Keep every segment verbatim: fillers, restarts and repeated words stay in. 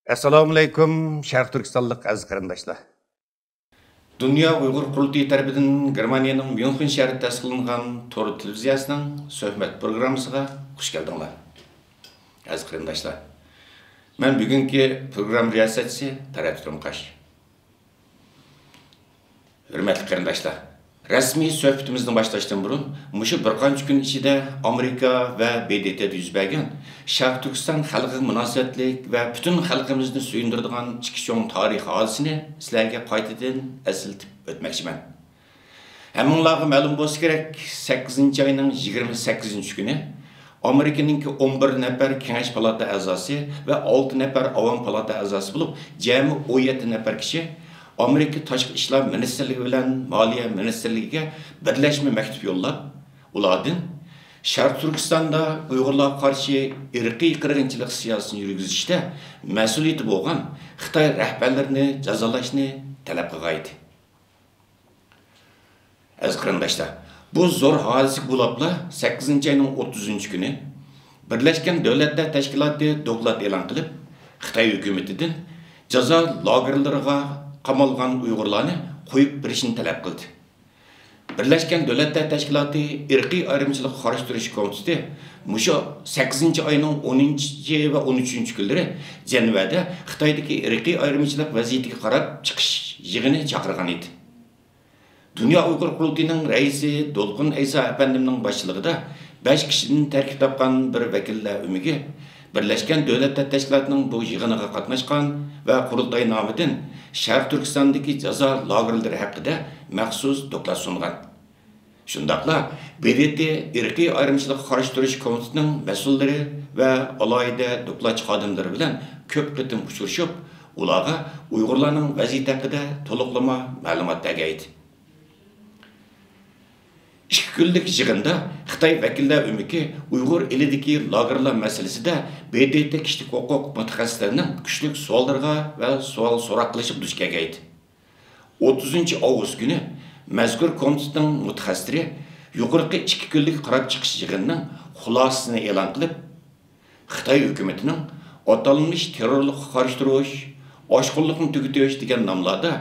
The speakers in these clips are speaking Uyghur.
ئەسسالامۇئەلەيكۇم، شەرقىي تۈركىستانلىق ئەزىز قېرىنداشلار. دۇنيا ئۇيغۇر قۇرۇلتىيى تەرىپىدىن گېرمانىيەنىڭ ميۇنخېن شەھىرىدە تەسىس قىلىنغان تور تېلېۋىزىيەسىنىڭ سۆھبەت پروگراممىسىغا خۇش كەلدىڭلار. ئەزىز قېرىنداشلار، مەن بۈگۈنكى پروگرامما رىياسەتچىسى تەرەت قۇرۇمقاش. ھۆرمەتلىك قېرىنداشلار، رەسمىي سۆھبىتىمىزنى باشلاشتىن بۇرۇن، مۇشۇ بىر قانچە كۈن ئىچىدە ئامېرىكا ۋە ب د ت دە يۈز بەرگەن شەرقىي تۈركىستان خەلقىگە مۇناسىۋەتلىك ۋە پۈتۈن خەلقىمىزنى سۆيۈندۈرىدىغان ئىككى چوڭ تارىخىي ھادىسىنى سىلەرگە قايتىدىن ئەسلىتىپ ئۆتمەكچىمەن. ھەممىڭلارغا مەلۇم بولسا كېرەك، سەككىزىنچى ئاينىڭ يىگىرمە سەككىزىنچى كۈنى ئامېرىكىنىڭكى ئون بىر نەپەر كېڭەش پالاتا ئەزاسى ۋە ئالتە نەپەر ئاۋام پالاتا ئەزاسى بولۇپ، جەمئىي ئون يەتتە نەپەر كىشى ئامېرىكا تاشقى ئىشلار مىنىستىرلىكى بىلەن مالىيە مىنىستىرلىكىگە بىرلەشمە مەكتۇپ يوللاپ، ئۇلاردىن شەرقىي تۈركىستاندا ئۇيغۇرلارغا قارشى ئىرقىي قىرغىنچىلىق سىياسىتىنى يۈرگۈزۈشتە مەسئۇلىيىتى بولغان خىتاي رەھبەرلىرىنى جازالاشنى تەلەپ قىلغانىدى. ئەزىز قېرىنداشلار، بۇ زور ھادىسىگە بولاپلا سەككىزىنچى ئاينىڭ ئوتتۇزىنچى كۈنى بىرلەشكەن دۆلەتلەر تەشكىلاتى دوكلات ئېلان قىلىپ، خىتاي ھۆكۈمىتىدىن جازا لاگېرلىرىغا قامالغان ئۇيغۇرلارنى قويۇپ بېرىشنى تەلەپ قىلدى. بىرلەشكەن دۆلەتلەر تەشكىلاتى ئىرقىي ئايرىمچىلىققا قارشى تۇرۇش كومىتېتى مۇشۇ سەككىزىنچى ئاينىڭ ئونىنچى ۋە ئون ئۈچىنچى كۈنلىرى جەنۋەدە خىتايدىكى ئىرقىي ئايرىمچىلىق ۋەزىيىتىگە قاراپ چىقىش يىغىنى چاقىرغان ئىدى. دۇنيا ئۇيغۇر قۇرۇلتىيىنىڭ رەئىسى دولقۇن ئەيسا ئەپەندىمنىڭ باشچىلىقىدا بەش كىشىدىن تەركىب تاپقان بىر ۋەكىللەر ئۆمىكى بىرلەشكەن دۆلەتلەر تەشكىلاتىنىڭ بۇ يىغىنىغا قاتناشقان ۋە قۇرۇلتاي نامىدىن شەرقىي تۈركىستاندىكى جازا لاگېرلىرى ھەققىدە مەخسۇس دوكلات سۇنغان. شۇنداقلا ب د ت ئىرقىي ئايرىمچىلىققا قارشى تۇرۇش كومىتېتىنىڭ مەسئۇللىرى ۋە ئالاھىدە دوكلاتچى خادىملىرى بىلەن كۆپ قېتىم ئۇچرىشىپ، ئۇلارغا ئۇيغۇرلارنىڭ ۋەزىيىتى ھەققىدە تولۇقلىما مەلۇمات بەرگەن ئىدى. ئىككى كۈنلۈك يىغىندا خىتاي ۋەكىللەر ئۆمىكى ئۇيغۇر ئېلىدىكى لاگېرلار مەسىلىسىدە ب د ت كىشىلىك ھوقۇق مۇتەخەسسىسلىرىنىڭ كۈچلۈك سوئاللىرىغا ۋە سوئال سوراق قىلىشىغا دۇچ كەلگەن ئىدى. ئوتتۇزىنچى ئاۋغۇست كۈنى مەزكۇر كومىتېتنىڭ مۇتەخەسسىسلىرى يۇقىرىقى ئىككى كۈنلۈك قاراپ چىقىش يىغىنىنىڭ خۇلاسىسىنى ئېلان قىلىپ، خىتاي ھۆكۈمىتىنىڭ ئاتالمىش تېررورلۇققا قارشى تۇرۇش، ئاشقۇنلۇقنى تۈگىتىش دېگەن ناملاردا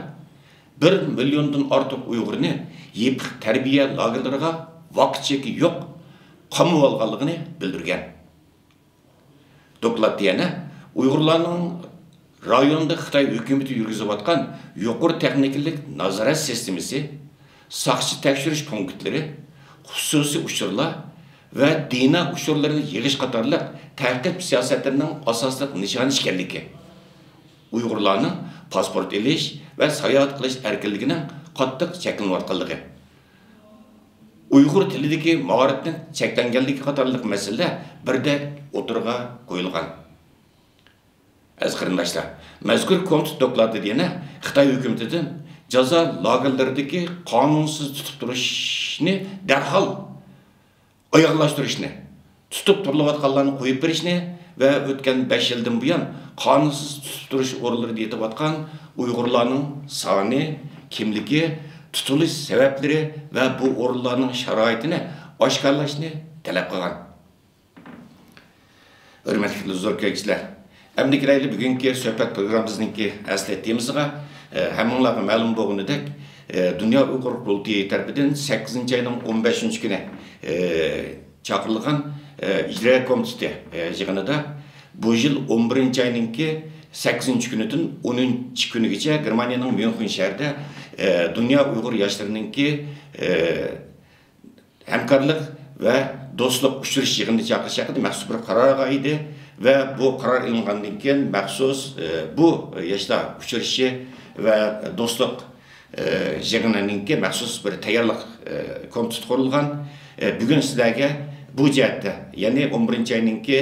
بىر مىليوندىن ئارتۇق ئۇيغۇرنى يېپىق تەربىيە لاگېرلىرىغا ۋاقىت چېكى يوق قامىۋالغانلىقىنى بىلدۈرگەن. دوكلاتتا يەنە ئۇيغۇرلارنىڭ رايوندا خىتاي ھۆكۈمىتى يۈرگۈزۈۋاتقان يۇقىرى تېخنىكىلىق نازارەت سىستېمىسى، ساقچى تەكشۈرۈش پونكىتلىرى، خۇسۇسىي ئۇچۇرلار ۋە دېنا ئۇچۇرلىرىنى يىغىش قاتارلىق تەقىب سىياسەتلىرىنىڭ ئاساسلىق نىشانى ئىكەنلىكى، ئۇيغۇرلارنىڭ پاسپورت ئېلىش ۋە ساياھەت قىلىش ئەركىنلىكىنىڭ قاتتىق چەكلىنىۋاتقانلىقى، ئۇيغۇر تىلىدىكى مائارىپنىڭ چەكلەنگەنلىكى قاتارلىق مەسىلىلەر بىردەك ئوتتۇرىغا قويۇلغان. ئەزىز قېرىنداشلار، مەزكۇر كومىتېت دوكلاتىدا يەنە خىتاي ھۆكۈمىتىدىن جازا لاگېرلىرىدىكى قانۇنسىز تۇتۇپ تۇرۇشنى دەرھال ئاياغلاشتۇرۇشنى، تۇتۇپ تۇرۇلۇۋاتقانلارنى قويۇپ بېرىشنى ۋە ئۆتكەن بەش يىلدىن بۇيان قانۇنسىز تۇتۇپ تۇرۇش ئورۇنلىرىدا يېتىۋاتقان ئۇيغۇرلارنىڭ سانى، كىملىكى، تۇتۇلۇش سەۋەبلىرى ۋە بۇ ئورۇنلارنىڭ شارائىتىنى ئاشكارىلاشنى تەلەپ قىلغان. ھۆرمەتلىك زور كۆرگۈچىلەر، ئەمدى كىرەيلى بۈگۈنكى سۆھبەت پروگراممىمىزنىڭكى ئەسلى تېمىسىغا. ئە، ھەممىڭلارغا مەلۇم بولغىنىدەك، ئە، دۇنيا ئۇيغۇر قۇرۇلتىيى تەرىپىدىن سەككىزىنچى ئاينىڭ ئون بەشىنچى كۈنى، ئە، چاقىرىلغان، ئە، ئىجرا كومىتېتى، ئە، يىغىنىدا بۇ يىل ئون بىرىنچى ئاينىڭكى سەككىزىنچى كۈنىدىن ئونىنچى كۈنىگىچە گېرمانىيەنىڭ ميۇنخېن شەھىرىدە، ئە، دۇنيا ئۇيغۇر ياشلىرىنىڭكى، ئە، ھەمكارلىق ۋە دوستلۇق ئۇچرىشىش يىغىنىنى چاقىرىش ھەققىدە مەخسۇس بىر قارار ئالغان ئىدى ۋە بۇ قارار ئېلىنغاندىن كېيىن مەخسۇس، ئە، بۇ ياشلار ئۇچرىشىشى ۋە دوستلۇق، ئە، يىغىنىنىڭكى مەخسۇس بىر تەييارلىق، ئە، كومىتېتى قۇرۇلغان. ئە، بۈگۈن سىلەرگە بۇ جەھەتتە، يەنى ئون بىرىنچى ئاينىڭكى،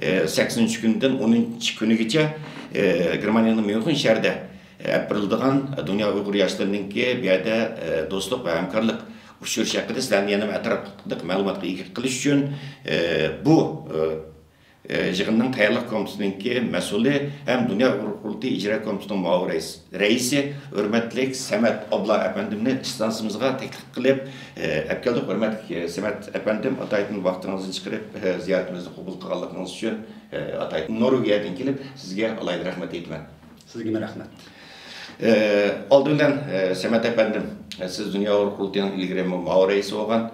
ئە، سەككىزىنچى كۈنىدىن ئونىنچى كۈنىگىچە، ئە، گېرمانىيەنىڭ ميۇنخېن شەھىرىدە ئەپ بېرىلىدىغان دۇنيا ئۇيغۇر ياشلىرىنىڭكى بۇ يەردە، ئە، دوستلۇق ۋە ھەمكارلىق ئۇچرىشىش ھەققىدە سىلەرنى يەنە ئەتراپلىق مەلۇماتقا ئىگە قىلىش ئۈچۈن، ئە، بۇ، ئە، ئە، يىغىننىڭ تەييارلىق كومىتېتىنىڭكى مەسئۇلى ھەم دۇنيا ئۇيغۇر قۇرۇلتىيى ئىجرا كومىتېتىنىڭ مۇئاۋىن رەئىس-، رەئىسى ھۆرمەتلىك سەمەت ئابلا ئەپەندىمنى ئىستانسىمىزغا تەكلىپ قىلىپ، ئە، ئەپ كەلدۇق. ھۆرمەتلىك، ئە، سەمەت ئەپەندىم، ئاتايىتىن ۋاقتىڭىزنى چىقىرىپ، ئە، زىيارىتىمىزنى قوبۇل قىلغانلىقىڭىز ئۈچۈن ئاتايتتى. نورۋېگىيەدىن كېلىپ سىزگە ئالاھىدە رەھمەت ئېيتىمەن. سىزگىمۇ رەھمەت. ئالدى بىلەن، سەمەت ئەپەندىم، سىز دۇنيا ئۇيغۇر قۇرۇلتىيىنىڭ ئىلگىرى مۇئاۋىن رەئىسى بولغان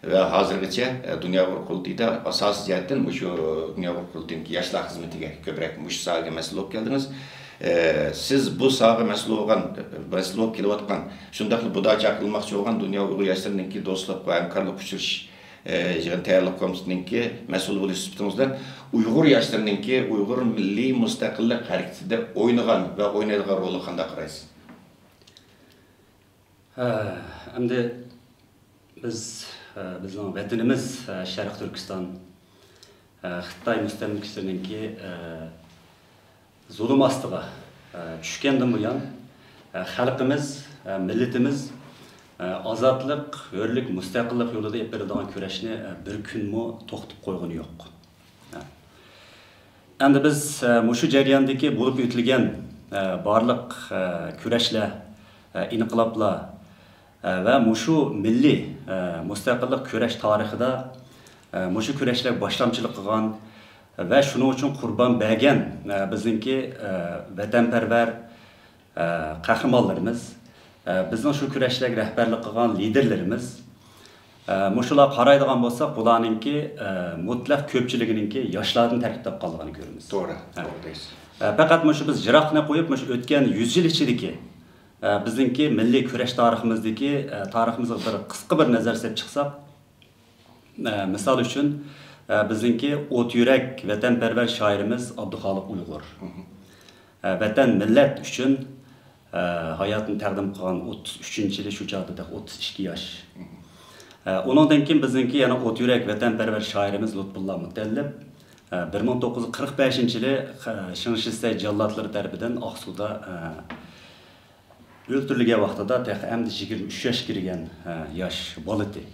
ۋە ھازىرغىچە دۇنيا ئۇيغۇر قۇرۇلتىيىدا ئاساسىي جەھەتتىن مۇشۇ دۇنيا ئۇيغۇر قۇرۇلتىيىنىڭكى ياشلار خىزمىتىگە كۆپرەك مۇشۇ ساھەگە مەسئۇل بولۇپ كەلدىڭىز. سىز بۇ ساھەگە مەسئۇل بولغان، مەسئۇل بولۇپ كېلىۋاتقان، شۇنداقلا بۇدا چاقىرىلماقچى بولغان دۇنيا ئۇيغۇر ياشلىرىنىڭكى دوستلۇق ۋە ھەمكارلىق ئۇچرىشىش ئى، يىغىن تەييارلىق كومىتېتىنىڭكى مەسئۇلى بولۇش سۈپىتىڭىز بىلەن ئۇيغۇر ياشلىرىنىڭكى ئۇيغۇر مىللىي مۇستەقىللىق ھەرىكىتىدە ئوينىغان ۋە ئوينايدىغان رولىغا قانداق قارايسىز؟ ھە، ئەمدى بىز، ھە، بىزنىڭ ۋەتىنىمىز، ھە، شەرقىي تۈركىستان، ھە، خىتاي مۇستەملىكىچىلىرىنىڭكى، ھە، زۇلۇم ئاستىغا، ئە، چۈشكەندىن بۇيان، ئە، خەلقىمىز، ئە، مىللىتىمىز، ئە، ئازادلىق، ھۆرلۈك، مۇستەقىللىق يولىدا ئېلىپ بېرىلىدىغان كۈرەشنى، ئە، بىر كۈنمۇ توختىتىپ قويغىنى يوق. ئە، ئەمدى بىز، ئە، مۇشۇ جەرياندىكى بولۇپ ئۆتۈلگەن، ئە، بارلىق، ئە، كۈرەشلەر، ئە، ئىنقىلابلار، ئە، ۋە مۇشۇ مىللىي، ئە، مۇستەقىللىق كۈرەش تارىخىدا، ئە، مۇشۇ كۈرەشلەرگە باشلامچىلىق قىلغان ۋە شۇنىڭ ئۈچۈن قۇربان بەرگەن، ئە، بىزنىڭكى، ئە، ۋەتەنپەرۋەر، ئە، قەھرىمانلىرىمىز، ئە، بىزنىڭ شۇ كۈرەشلەرگە رەھبەرلىك قىلغان لىدېرلىرىمىز، ئە، مۇشۇلار قارايدىغان بولساق، بۇلارنىڭكى، ئە، مۇتلەق كۆپچىلىكىنىڭكى ياشلاردىن تەركىب تاپقانلىقىنى كۆرىمىز. توغرا، ھە. توغرا دەيسىز. ئە، پەقەت مۇشۇ بىز يىراقنى قويۇپ، مۇشۇ ئۆتكەن يۈز يىل ئىچىدىكى ئە، بىزنىڭكى مىللىي كۈرەش تارىخىمىزدىكى، ئە، تارىخىمىزغا بىر قىسقا بىر نەزەر سېلىپ چىقساق، ئە، مىسال ئۈچۈن، ئە، بىزنىڭكى ئوت يۈرەك ۋەتەنپەرۋەر شائىرىمىز ئابدۇخالىق ئۇيغۇر. مھم. ئە، ۋەتەن، مىللەت ئۈچۈن، ئە، ھاياتىنى تەقدىم قىلغان ئوتتۇز ئۈچىنچى يىلى شۇ چاغدا تېخى ئوتتۇز ئىككى ياش. مھم. ئە، ئۇنىڭدىن كېيىن بىزنىڭكى يەنە ئوت يۈرەك ۋەتەنپەرۋەر شائىرىمىز لۇتپۇللا مۇتەللىپ، ئە، بىر مىڭ توققۇز يۈز قىرىق بەشىنچى يىلى، ئە، شېڭ شىسەي جاللاتلىرى تەرىپىدىن ئاقسۇدا، ئە، ئۆلتۈرۈلگەن ۋاقتىدا تېخى ئەمدى يىگىرمە ئۈچ ياشقا كىرگەن، ھە، ياش بالىتى.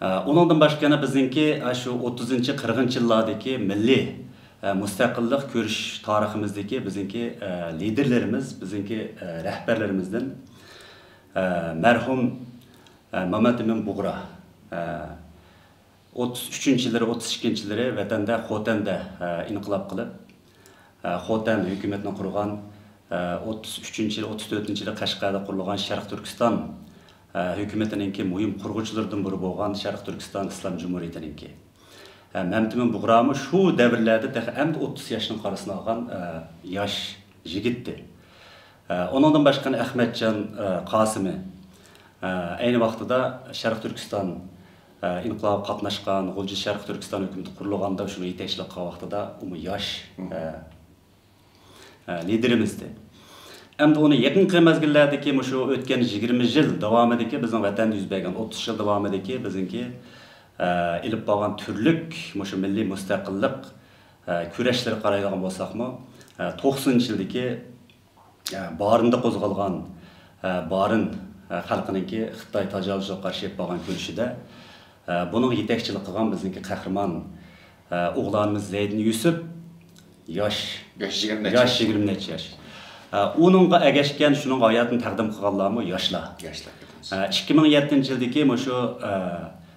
ھە، ئۇنىڭدىن باشقا يەنە بىزنىڭكى، ھە، شۇ ئوتتۇزىنچى، قىرىقىنچى يىللاردىكى مىللىي، ھە، مۇستەقىللىق كۈرىشىش تارىخىمىزدىكى بىزنىڭكى، ھە، لىدېرلىرىمىز، بىزنىڭكى، ھە، رەھبەرلىرىمىزدىن، ھە، مەرھۇم، ھە، مامەتئىمىن بۇغرا، ھە، ئوتتۇز ئۈچىنچى يىللىرى، ئوتتۇز ئىككىنچى يىللىرى ۋەتەندە، خوتەندە، ئە، ئىنقىلاب قىلىپ، ئە، خوتەن ھۆكۈمىتىنى قۇرغان، ئە، ئوتتۇز ئۈچىنچى يىلى، ئوتتۇز تۆتىنچى يىلى قەشقەردە قۇرۇلغان شەرقىي تۈركىستان، ئە، ھۆكۈمىتىنىڭكى مۇھىم قۇرغۇچىلىرىدىن بىرى بولغان شەرقىي تۈركىستان ئىسلام جۇمھۇرىيىتىنىڭكى. ئە، مەمتىمىن بۇغرامۇ شۇ دەۋرلەردە تېخى ئەمدى ئوتتۇز ياشنىڭ قارىسىنى ئالغان، ئە، ياش يىگىتتى. ئە، ئۇنىڭدىن باشقا ئەخمەتجان، ئە، قاسىمى، ئە، ئەينى ۋاقتىدا شەرقىي تۈركىستان، ئە، ئىنقىلابىغا قاتناشقان، غۇلجا شەرقىي تۈركىستان ھۆكۈمىتى قۇرۇلغاندا شۇنىڭ يېتەكچىلىك قىلغان ۋاقتىدا ئۇمۇ ياش، مم. ئە، ئە، لىدېرىمىزدى. ئەمدى ئۇنى يېقىنقى مەزگىللەردىكى مۇشۇ ئۆتكەن يىگىرمە يىل داۋامىدىكى بىزنىڭ ۋەتەندە يۈز بەرگەن ئوتتۇز يىل داۋامىدىكى بىزنىڭكى، ئە، ئېلىپ بارغان تۈرلۈك مۇشۇ مىللىي مۇستەقىللىق، ئە، كۈرەشلىرىگە قارايدىغان بولساقمۇ، ئە، توقسىنىنچى يىلدىكى ئە، بارىندا قوزغالغان، ئە، بارىن، ئە، خەلقىنىڭكى خىتاي تاجاۋۇزچىلىقىغا قارشى ئېلىپ بارغان كۈرىشىدە، ئە، بۇنىڭغا يېتەكچىلىك قىلغان بىزنىڭكى قەھرىمان، ئە، ئوغلانىمىز زەيدىن يۈسۈپ ياش، ياش يىگىرمە نەچچە ياش، ياش. يىگىرمە نەچچە ياش. ئە، ئۇنىڭغا ئەگەشكەن، شۇنىڭغا ھاياتىنى تەقدىم قىلغانلارمۇ ياشلار. ياشلار. ئە، ئىككى مىڭ يەتتىنچى يىلدىكى مۇشۇ، ئە،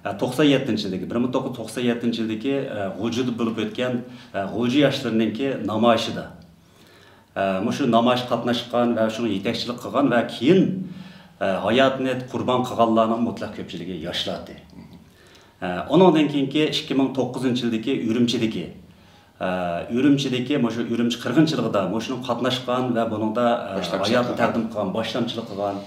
ئە، توقسان يەتتىنچى يىلدىكى، بىر مىڭ توققۇز يۈز توقسان يەتتىنچى يىلدىكى، ئە، غۇلجىدا بولۇپ ئۆتكەن، ئە، غۇلجا ياشلىرىنىڭكى نامايىشىدا. ئە، مۇشۇ نامايىشقا قاتناشقان ۋە شۇنىڭغا يېتەكچىلىك قىلغان ۋە كېيىن، ئە، ھاياتىنى قۇربان قىلغانلارنىڭ مۇتلەق كۆپچىلىكى ياشلاردى. ئە، ئۇنىڭدىن كېيىنكى ئىككى مىڭ توققۇزىنچى يىلدىكى ئۈرۈمچىدىكى، ئە، ئۈرۈمچىدىكى مۇشۇ ئۈرۈمچى قىرغىنچىلىقىدا مۇشۇنىڭغا قاتناشقان ۋە بۇنىڭدا، ئە، باشلامچىلىق ھاياتىنى قىلغان. تەقدىم قىلغان، باشلامچىلىق قىلغان،